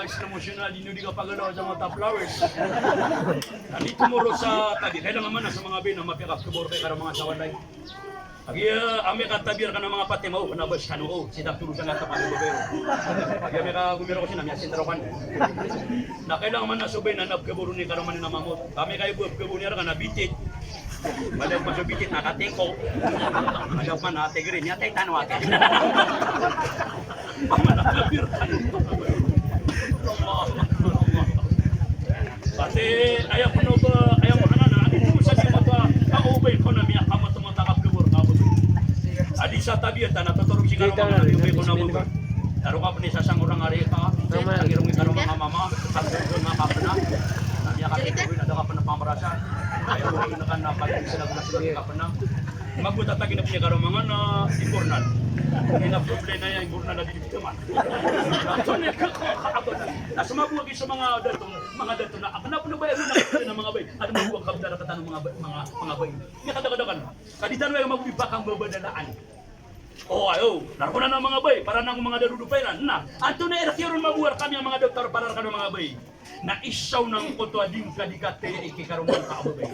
slow motion na di niyo di ka pagalaw sa mata flowers. Na di tomorrow sa tagi, kailangan man na so manga bai na mapikapkbor kay karo manga sa walay. Agi, ah, ami katabiya rkano manga Fatima, o, kna ba skano, o, sii tap torosan a tapan o babay. Agi, ami kagomiraw ko sii na miyasintra ko kano. Na kailangan man a so babay na nabkaboro ni karoma niyan a mamot. Ami kaya bo kaboro niyan rkano na bitit. Madap man so bitit na katiko. Madap man na tigri niyan, tay tano ati. Pati aya pn o ba, aya maana na, adi torosan sa mata, ka o babay ko na miyakamot-mot a kaboro ka bo. Adi sa tabiya tano, totorog sii karoma niyan o babay ko na bo. Taro ka pn i sasangorang ari ka, tangirong i karoma nga mama, ka bo nga kapna. Na miyakapna, na da ka pn pamrasa. Aya bo na ka na pag-isa na ka pna. Mago tatagi na pn i karoma nga na imbornal. Ina problema iya imbornal a di teman. Na so mago agi so manga dato, manga dato na, a kna pn o babay, a kna pn o manga babay. Adi mago a kabdara katan o manga babay, manga, manga babay. Iya kadakadakan. Ka di tano aya mago di pakambabadalaan. O, ayo, na rkona na manga babay, para na manga dato do pairan. Na antonaa i rk iron mago a rkami a manga dato, para rkano manga babay. Na isa on angkoto a di ngka di kataya i kikaroma ngka a babay.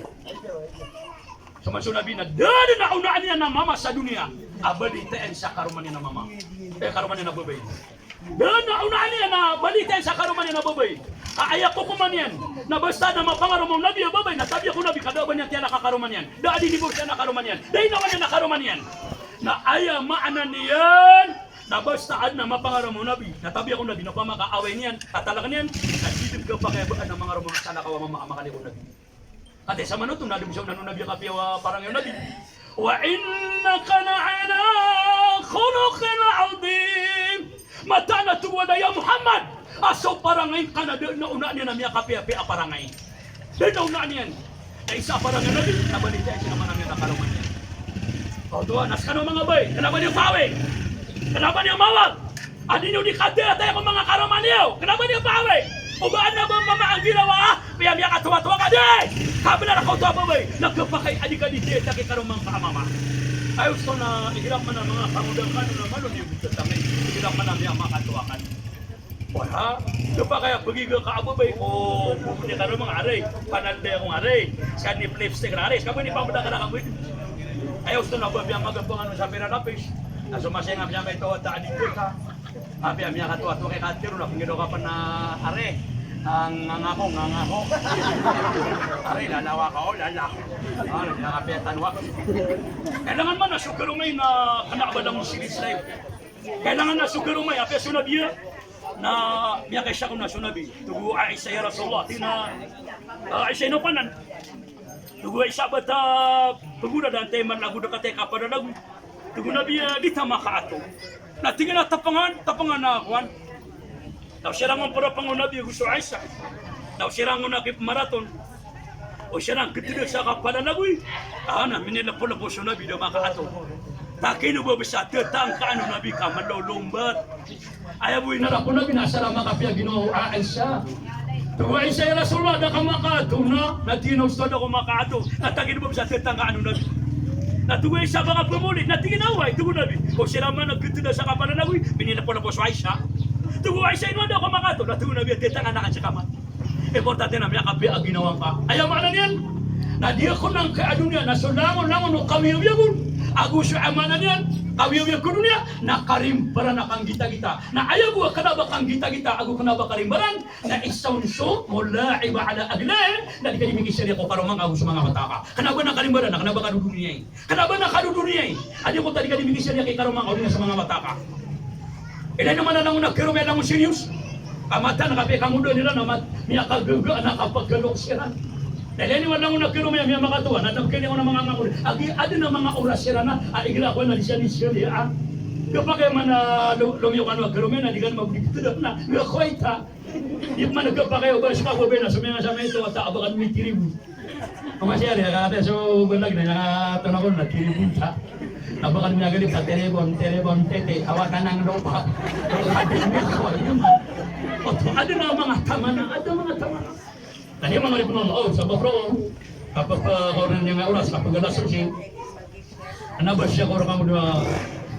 Saman so Nabi na da dn a onaan iyan a mama sa doniya a balitayaan sa karoma niyan a mama. Eh, karoma niyan a babay. Da dn a onaan iyan a balitayaan sa karoma niyan a babay. A aya kokoman iyan na basta na mapangaroma o Nabi a babay, na tabiya ko Nabi ka da a ba niyan tiyalaka karoma niyan. Da a di nibo tiyalaka karoma niyan. Da inawan iyan a karoma niyan. Na aya maana niyan na basta adn a mapangaroma o Nabi, na tabiya ko Nabi, na opama ka away niyan, tatalak niyan, na di dn khapakay a ba adn a mangaroma, salakaw a mama a makaliyo ko Nabi. Katii sa manoto na adn sa onan o Nabi a kapiya a parangay o Nabi. Wa innaka la'ala khuluqin azim. Mataan a tig o Allah ya Muhammad a so parangay ngka na da dn a onaan iyan a miyakapiyapiya a parangay. Da dn a onaan iyan. Na isa a parangay o Nabi, na balitayaan siran a mama niyan a karoma niyan. Oto, na skano manga babay, kna ba niyo paaway. Kna ba niyo mawag. A di niyo di kataya ko manga karoma niyo. Kna ba niyo paaway. O ba adn a ba mama a nggiraw a, piya miyakatowatowa ka di. Ka bnar ka oto a babay. Na khapakay a di ka di tiyataya i karoma ngka a mama. Ayo so na igira man a manga kangoda kano na malo niyo di tatangay. Igira man a miyakatowatowa kano. Wala, khapakay a pgiga ka a babay ko, ko di karoma nga ari, pananday ko nga ari, skaniyan lipstick nga ari, ska bo ini pambda ka na ka bo ini. Aya osto na ba biya nga gapang ano sa pira lapis. Na so masay nga biya nga ito ata adi ka. Apiya miyakatowa-towa kay katero na pngiro ka pn a ari. Ang ngangako, ngangako. Ari, lalawa ka, o, lala. Ano, miyakapiya tanwa. Kailangan man a so karoma i na kna a ba langon serious life. Kailangan na so karoma i, apiya so Nabi a, na miyakaisa ko na so Nabi. Tig o Aisha, "Ya Rasulullah," tig iyan a, ah, Aisha, ino ko anan? Tig o Aisha, "Bata pgoradan taman ago da kataya i kapadalagoy." Tig o Nabi a, "Di ta makaato." Na tig iyan a, "Tapangan, tapangan a kowan." Na o siran on pd a pangona o Nabi ago so Aisha. Na o siran on a kipmaraton. O siran on a ktda sa kapadalagoy. Ah, na minilapolapos o Nabi da makaato. Takino ba bs a tatangkaan o Nabi ka malolombat. Aya bo inarap o Nabi na asar a makapiya ginawa o Aisha. Tig o Aisha, "Ya Rasulullah, da ka makaato na?" Na tig iyan a, "Osto, da ako makaato." Na takino ba bs a tatangkaan o Nabi. Na tig o Aisha, ba ka pmolid? Na tig iyan a oway, tig o Nabi. O siran man a ktda sa kapadalagoy, minilapolapos o Aisha. Tig o Aisha, ino a da ako makaato? Na tig o Nabi a tatangkaan akn sa kamat. Importante na miyakapiya a ginawa ngka. Aya maana niyan na di ako nangkaya doniya na so langon-langon o kawiyawiyag on. Ago so aya maana niyan, kawiyawiyag ko doniya na karimbaran a kanggitagita. Na aya bo a kna ba kanggitagita ago kna ba karimbaran, na isa on so mula'iba ala ahlih, na di ka di mikisariya ko karoma ngka ago so manga wata ka. Kna ba na karimbaran, na kna ba kadodoniyai. Kna ba na kadodoniyai. Adi ko ta di ka di mikisariya ki karoma ngka odi na so manga wata ka. Ilay niyo man a langon a karoma i langon serious. Ka mataan a kapiya kangoda iran na mat, miyakagaga na kapagalok siran. Na ilay niyo man a langon a karoma i miyamakatowa, na tabkani ko na manga ngangako. Agi adn a manga oras siran na, a igira ko na di siran di siran di, a. Khapakay man a lo-, lomiyo kano a karoma i na di kano mabodi ktda na, nga koy ta. Di man khapakay o ba so manga babay na so miyanga sa manga ito, a ta a ba kano mitiribo. Mama siya, di, kata so balag na, na, tonakol na, tiribunta. Na ba kami nagalip sa telebon, telebon, tete, awatan ang lupa. Adn a manga tamana, adn a manga tamana. Tadi manga ripon Allah, o, sabap ron, kapag, ah, kawanan niyan nga oras, kapag alas onse, anabas siya ko rakamuda,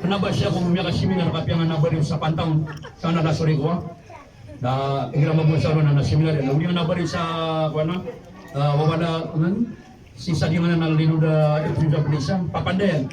anabas siya ko miyakaseminar, kapiya nga anabas sa pantang, sa nalaso rin ko, ah. Na igira mabonsa ron na seminar na odi nga na bari sa, kuwan na, ah, wawala, kuwan, si sa di nga na lino da ito sa polisa, papandayan.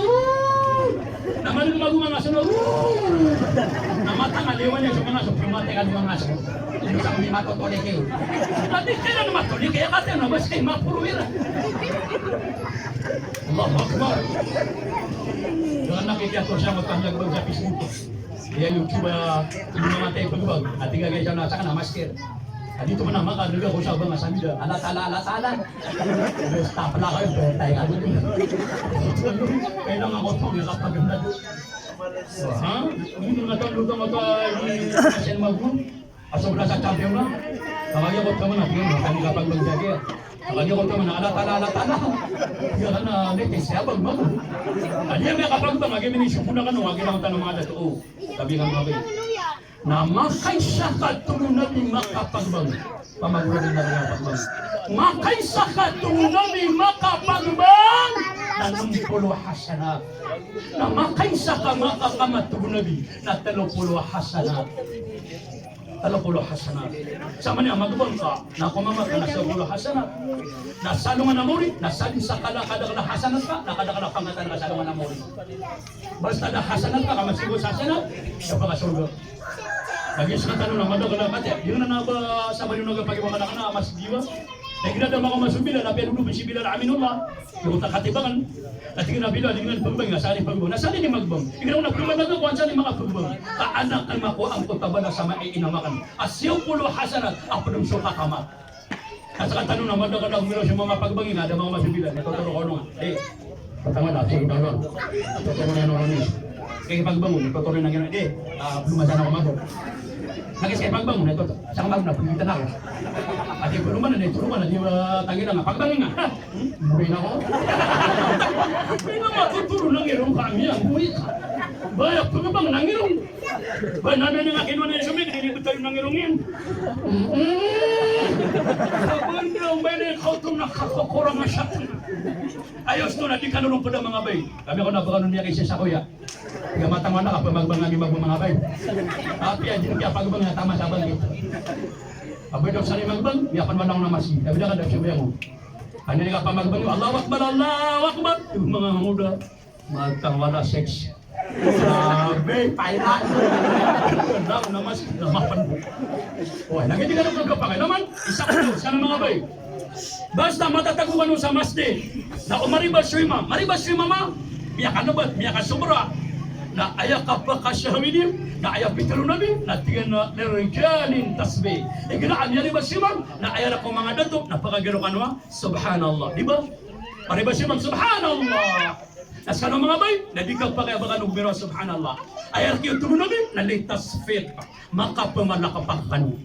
"Ooh!" Na mano mago manga aso na, "Ooh!" Na mataan a liyo niyan so manga aso, pmatay ka manga aso. Ino sa matotolik iyo. Ati kailan matolik iyo, kati na ba siya maporo iran. Allahu Akbar. Dengan nakikita ko siya matanggal ba sa Facebook. Iya YouTube, ah, ino matay pagbang. Ati ka kaya siya na sa kana masker. Ati to mana maka dulu ko sa bang sa mida. Allah Ta'ala, Allah Ta'ala. Stop la kayo, tayo ka dito. Kailangan ko to, may kapaganda. Ha? Hindi na tayo luto maka-, hindi na siya magun. Aso na sa champion na. Kaya ko to mana, hindi na kami kapaganda siya. Kaya ko to mana, Allah Ta'ala, Allah Ta'ala. Iya ka na, nete siya bang magun. Kaya may kapaganda, magi minisyo po na kano, magi lang tanong mga dato. Oh, sabi nga mga Na makaisa ka tig o Nabi makapagbangi. Pamaguradan na makapagbangi. Makaisa ka tig o Nabi makapagbangi na nem polo hasanat. Na makaisa ka makakamat tig o Nabi na telo polo hasanat. Talo polo hasanat. Sa mani a magbang ka, na ko mama ka na siyaw polo hasanat. Na salongan a mori, na sadn sa kala, kadakl a hasanat ka, na kadakl a pangkatan ka salongan a mori. Basta da hasanat ka, ka masibo sa hasanat, siyaw ka sorga. Lagid skano na madakl a kati, di ngka na ba sa bali na pagibang ka na, na mas diwa. Na igira da makamaso Bilal, na piyalolobin si Bilal Aminullah. Iyo ta katibangan. Na tig iyan a Bilal, di ngka na pagbangi, na sali pagbangi. Na sali ni magbang. Igira na pagbangi na ko, sali makapagbang. Ka anak ka mako angkoto a balas sa maiinam akn. A siyaw polo hasanat, a pd on so kakamat. Na skano na madakl a gomiraw sa manga pagbangi, na da makamaso Bilal, na totoro ko on. Eh. Pertama dah, sing dawang. Totoro na noni. Kaya pagbangi, totoro na ngira. Eh, ah, belum masa na ko mabok. Lagid sa pagbangi, na totoro. Sa mabok na, pagbangi na. Ati ko naman, na ito naman, na di ba, tangina nga. Pagbangi nga. Hmm? Buhay na ko. Hindi nga matuturo ng irong kami, ang buhay ka. Ba, pagbangi ng irong. Ba, nanay nga kinuha na yung sumig, hindi ba tayo ng irong yan? Mm. Ba, hindi ang ba, hindi ikaw itong nakakukurang na siya. Ayos to na, di ka nulong pala, mga bay. Kami ako na, baka nung niya kayo sa kuya. Kaya matama na, kapag magbang nga, di magbang, mga bay. Tapi, ah, di kaya pagbang nga, tama sa bangkit. Abay daw sa magbang, niya pa naman ako na masi. Sabi na ka daw, sabi ako. Ano niya ka pa magbang, Allahu Akbar, Allahu Akbar. Yung mga muda, matang wala sex. Sabi, pairan. Daw na masi, na mapan. Oy, lagid di ka na pagkapakialaman, isa ko daw, sana mga bay. Basta matatago kano sa masjid. Na o mariba so imam, mariba so imam a miyakalabat, miyakasobra. Na aya kapakasahawid iyo, na aya pitharo o Nabi, na tig iyan a lirijalin tasbih. Igira a miyariba so imam, na aya rakn o manga dato, na pakagiya roo kano a subhanallah. Di ba? Mariba so imam, subhanallah. Na skano manga bay, na di kapakay a ba kano gomiraw a subhanallah. Aya rk iyo tig o Nabi, na litasfiq. Makapamalakpak kano.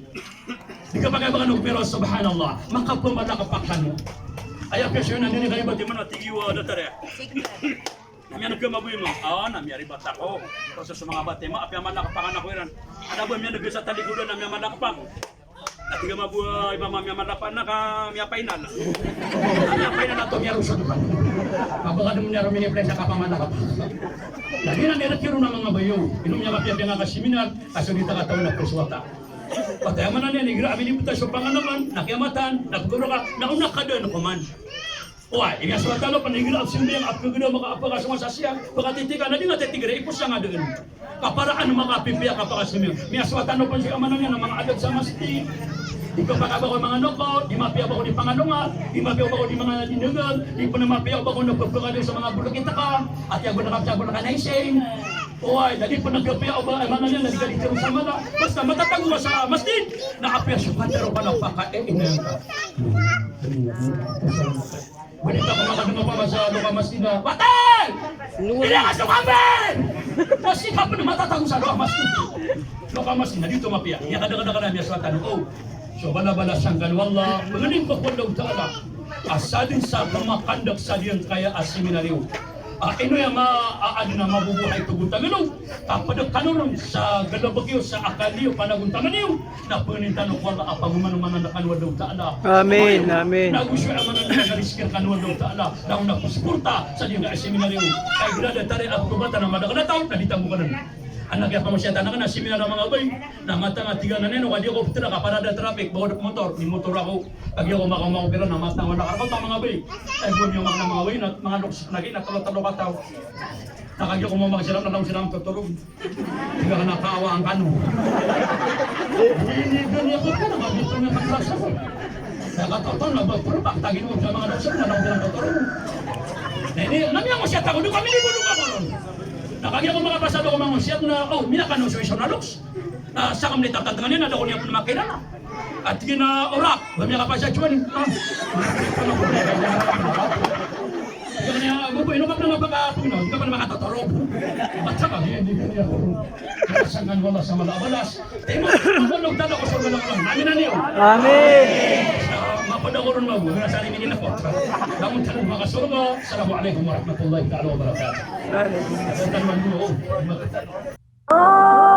Di kapakay a ba kano gomiraw a subhanallah. Makapamalakpak kano. Aya piyasoy na nini kaibat iman a tig iyo a datar iyan. Na miyaneg ka mabo iman. Ah, na miyaribat ako. Kaso so manga bat iman, apiya malakpakan ako iran. Ada ba miyaneg sa talikodan na miyamalakpak. Na tig a mabo a imam a miyamalakpak na ka miyapainal. Miyapainal ato miyarosod. Mabagad mo niya ruminiples sa kapamalakpak. Lagid na nirek iyo ron a manga bayo. Ino miyakapiyapiya nga ka seminar, kaso di ta katawan a pos wata. Pati a maana niyan, igira a minibota so panganaman, na kiyamatan, na pegoro ka, na ona ka dn koman. Oway, iniya so Allahu Ta'ala pn igira a psimbayang a pegeda maka a pekasonga sa siyam, pekatitikan, na di nga titigra, ipos sa nga dn. Kaparaan makapipiya ka pekasimbayang. Miyasowa tano pn so aya maana niyan a manga adab sa masjid. Di kapakay a ba ko manga noko, di mapiya a ba ko di pangalonga, di mapiya a ba ko di manga dinegag, di pn mapiya a ba ko na pepekada sa manga bolok i taka, ati a bolok a bolok a naising. Oway, na di pn kapiya a ba, aya maana niyan na di ka di tero sa mala. Basta matatago ka sa masjid, na apiya so katero ka na pakainam ka. Bali ta ko makadn a pamasa loka masjid na, "Watay! Ino ka so kambing?" Masjid ka pn matatago sa loka masjid. Loka masjid na di oto mapiya. Iya kadakadaka na miyasowa tano. O, so balabala sangkan o Allah, pangnin ko ko Allahu Ta'ala a sadn sa pamakandak sa giyangkaya a seminaryo. A ino iya ma, a adn a mabobohay ko gontaman iyo. Ka pd kano ron sa galbk iyo, sa akal iyo, panagontaman iyo. Na pangnin tano ko Allah a pagomanomanan rkano o Allahu Ta'ala. Amin, amin. Na go so aya maana niyan na rizki rkano o Allahu Ta'ala. Na ona ko suporta sa giyangkaya a seminaryo. Ka igira a datar iyan a pkabata na madakl a taw, na di tano kadn. Anak iyan a pamosiyatan akn a seminar a manga bay. Na matang a tig iyan a, "Nino, ka di ako ptrak, ka parada traffic, ba ko da pmotor, di motor ako." Kagiya ko makaoma ko pira na matang a wala ka rk a manga bay. Ay, buwan iyo manga, manga bay, na manga loks na gi, na tlo, tlo kataw. Na kagiya ko mama siran na lang siran totorog. Tig iyan a kaawa angkano. Ini dun iya ko pira, mabito niya kaklasa ko. Na katoton na ba puro paktagin ko sa manga loks na lang siran totorog. Na ini, na miyangosiyat ako, di kami di ko luka ko ron. Na kagiya ko makapasad ako mangosiyat na, o, miyakano so iso na loks. Na sakn i tatadngan iyan na da ko niyan pn makilala. Ati na orak, ba miyakapasad siyan. Ah. Ino ka pn a mapakapuna, ino ka pn a makatotorog. At saka, hindi ka niya. Sangkan o Allah sa mala a balas. Timo, Allah Ta'ala ko sorga na ko. Amin, amin. Amin. Mapada ko ron mabo, na sa amin na ko. Namun tanong makasorga. Assalamu alaikum warahmatullahi ta'ala wabarakatuh. Amin.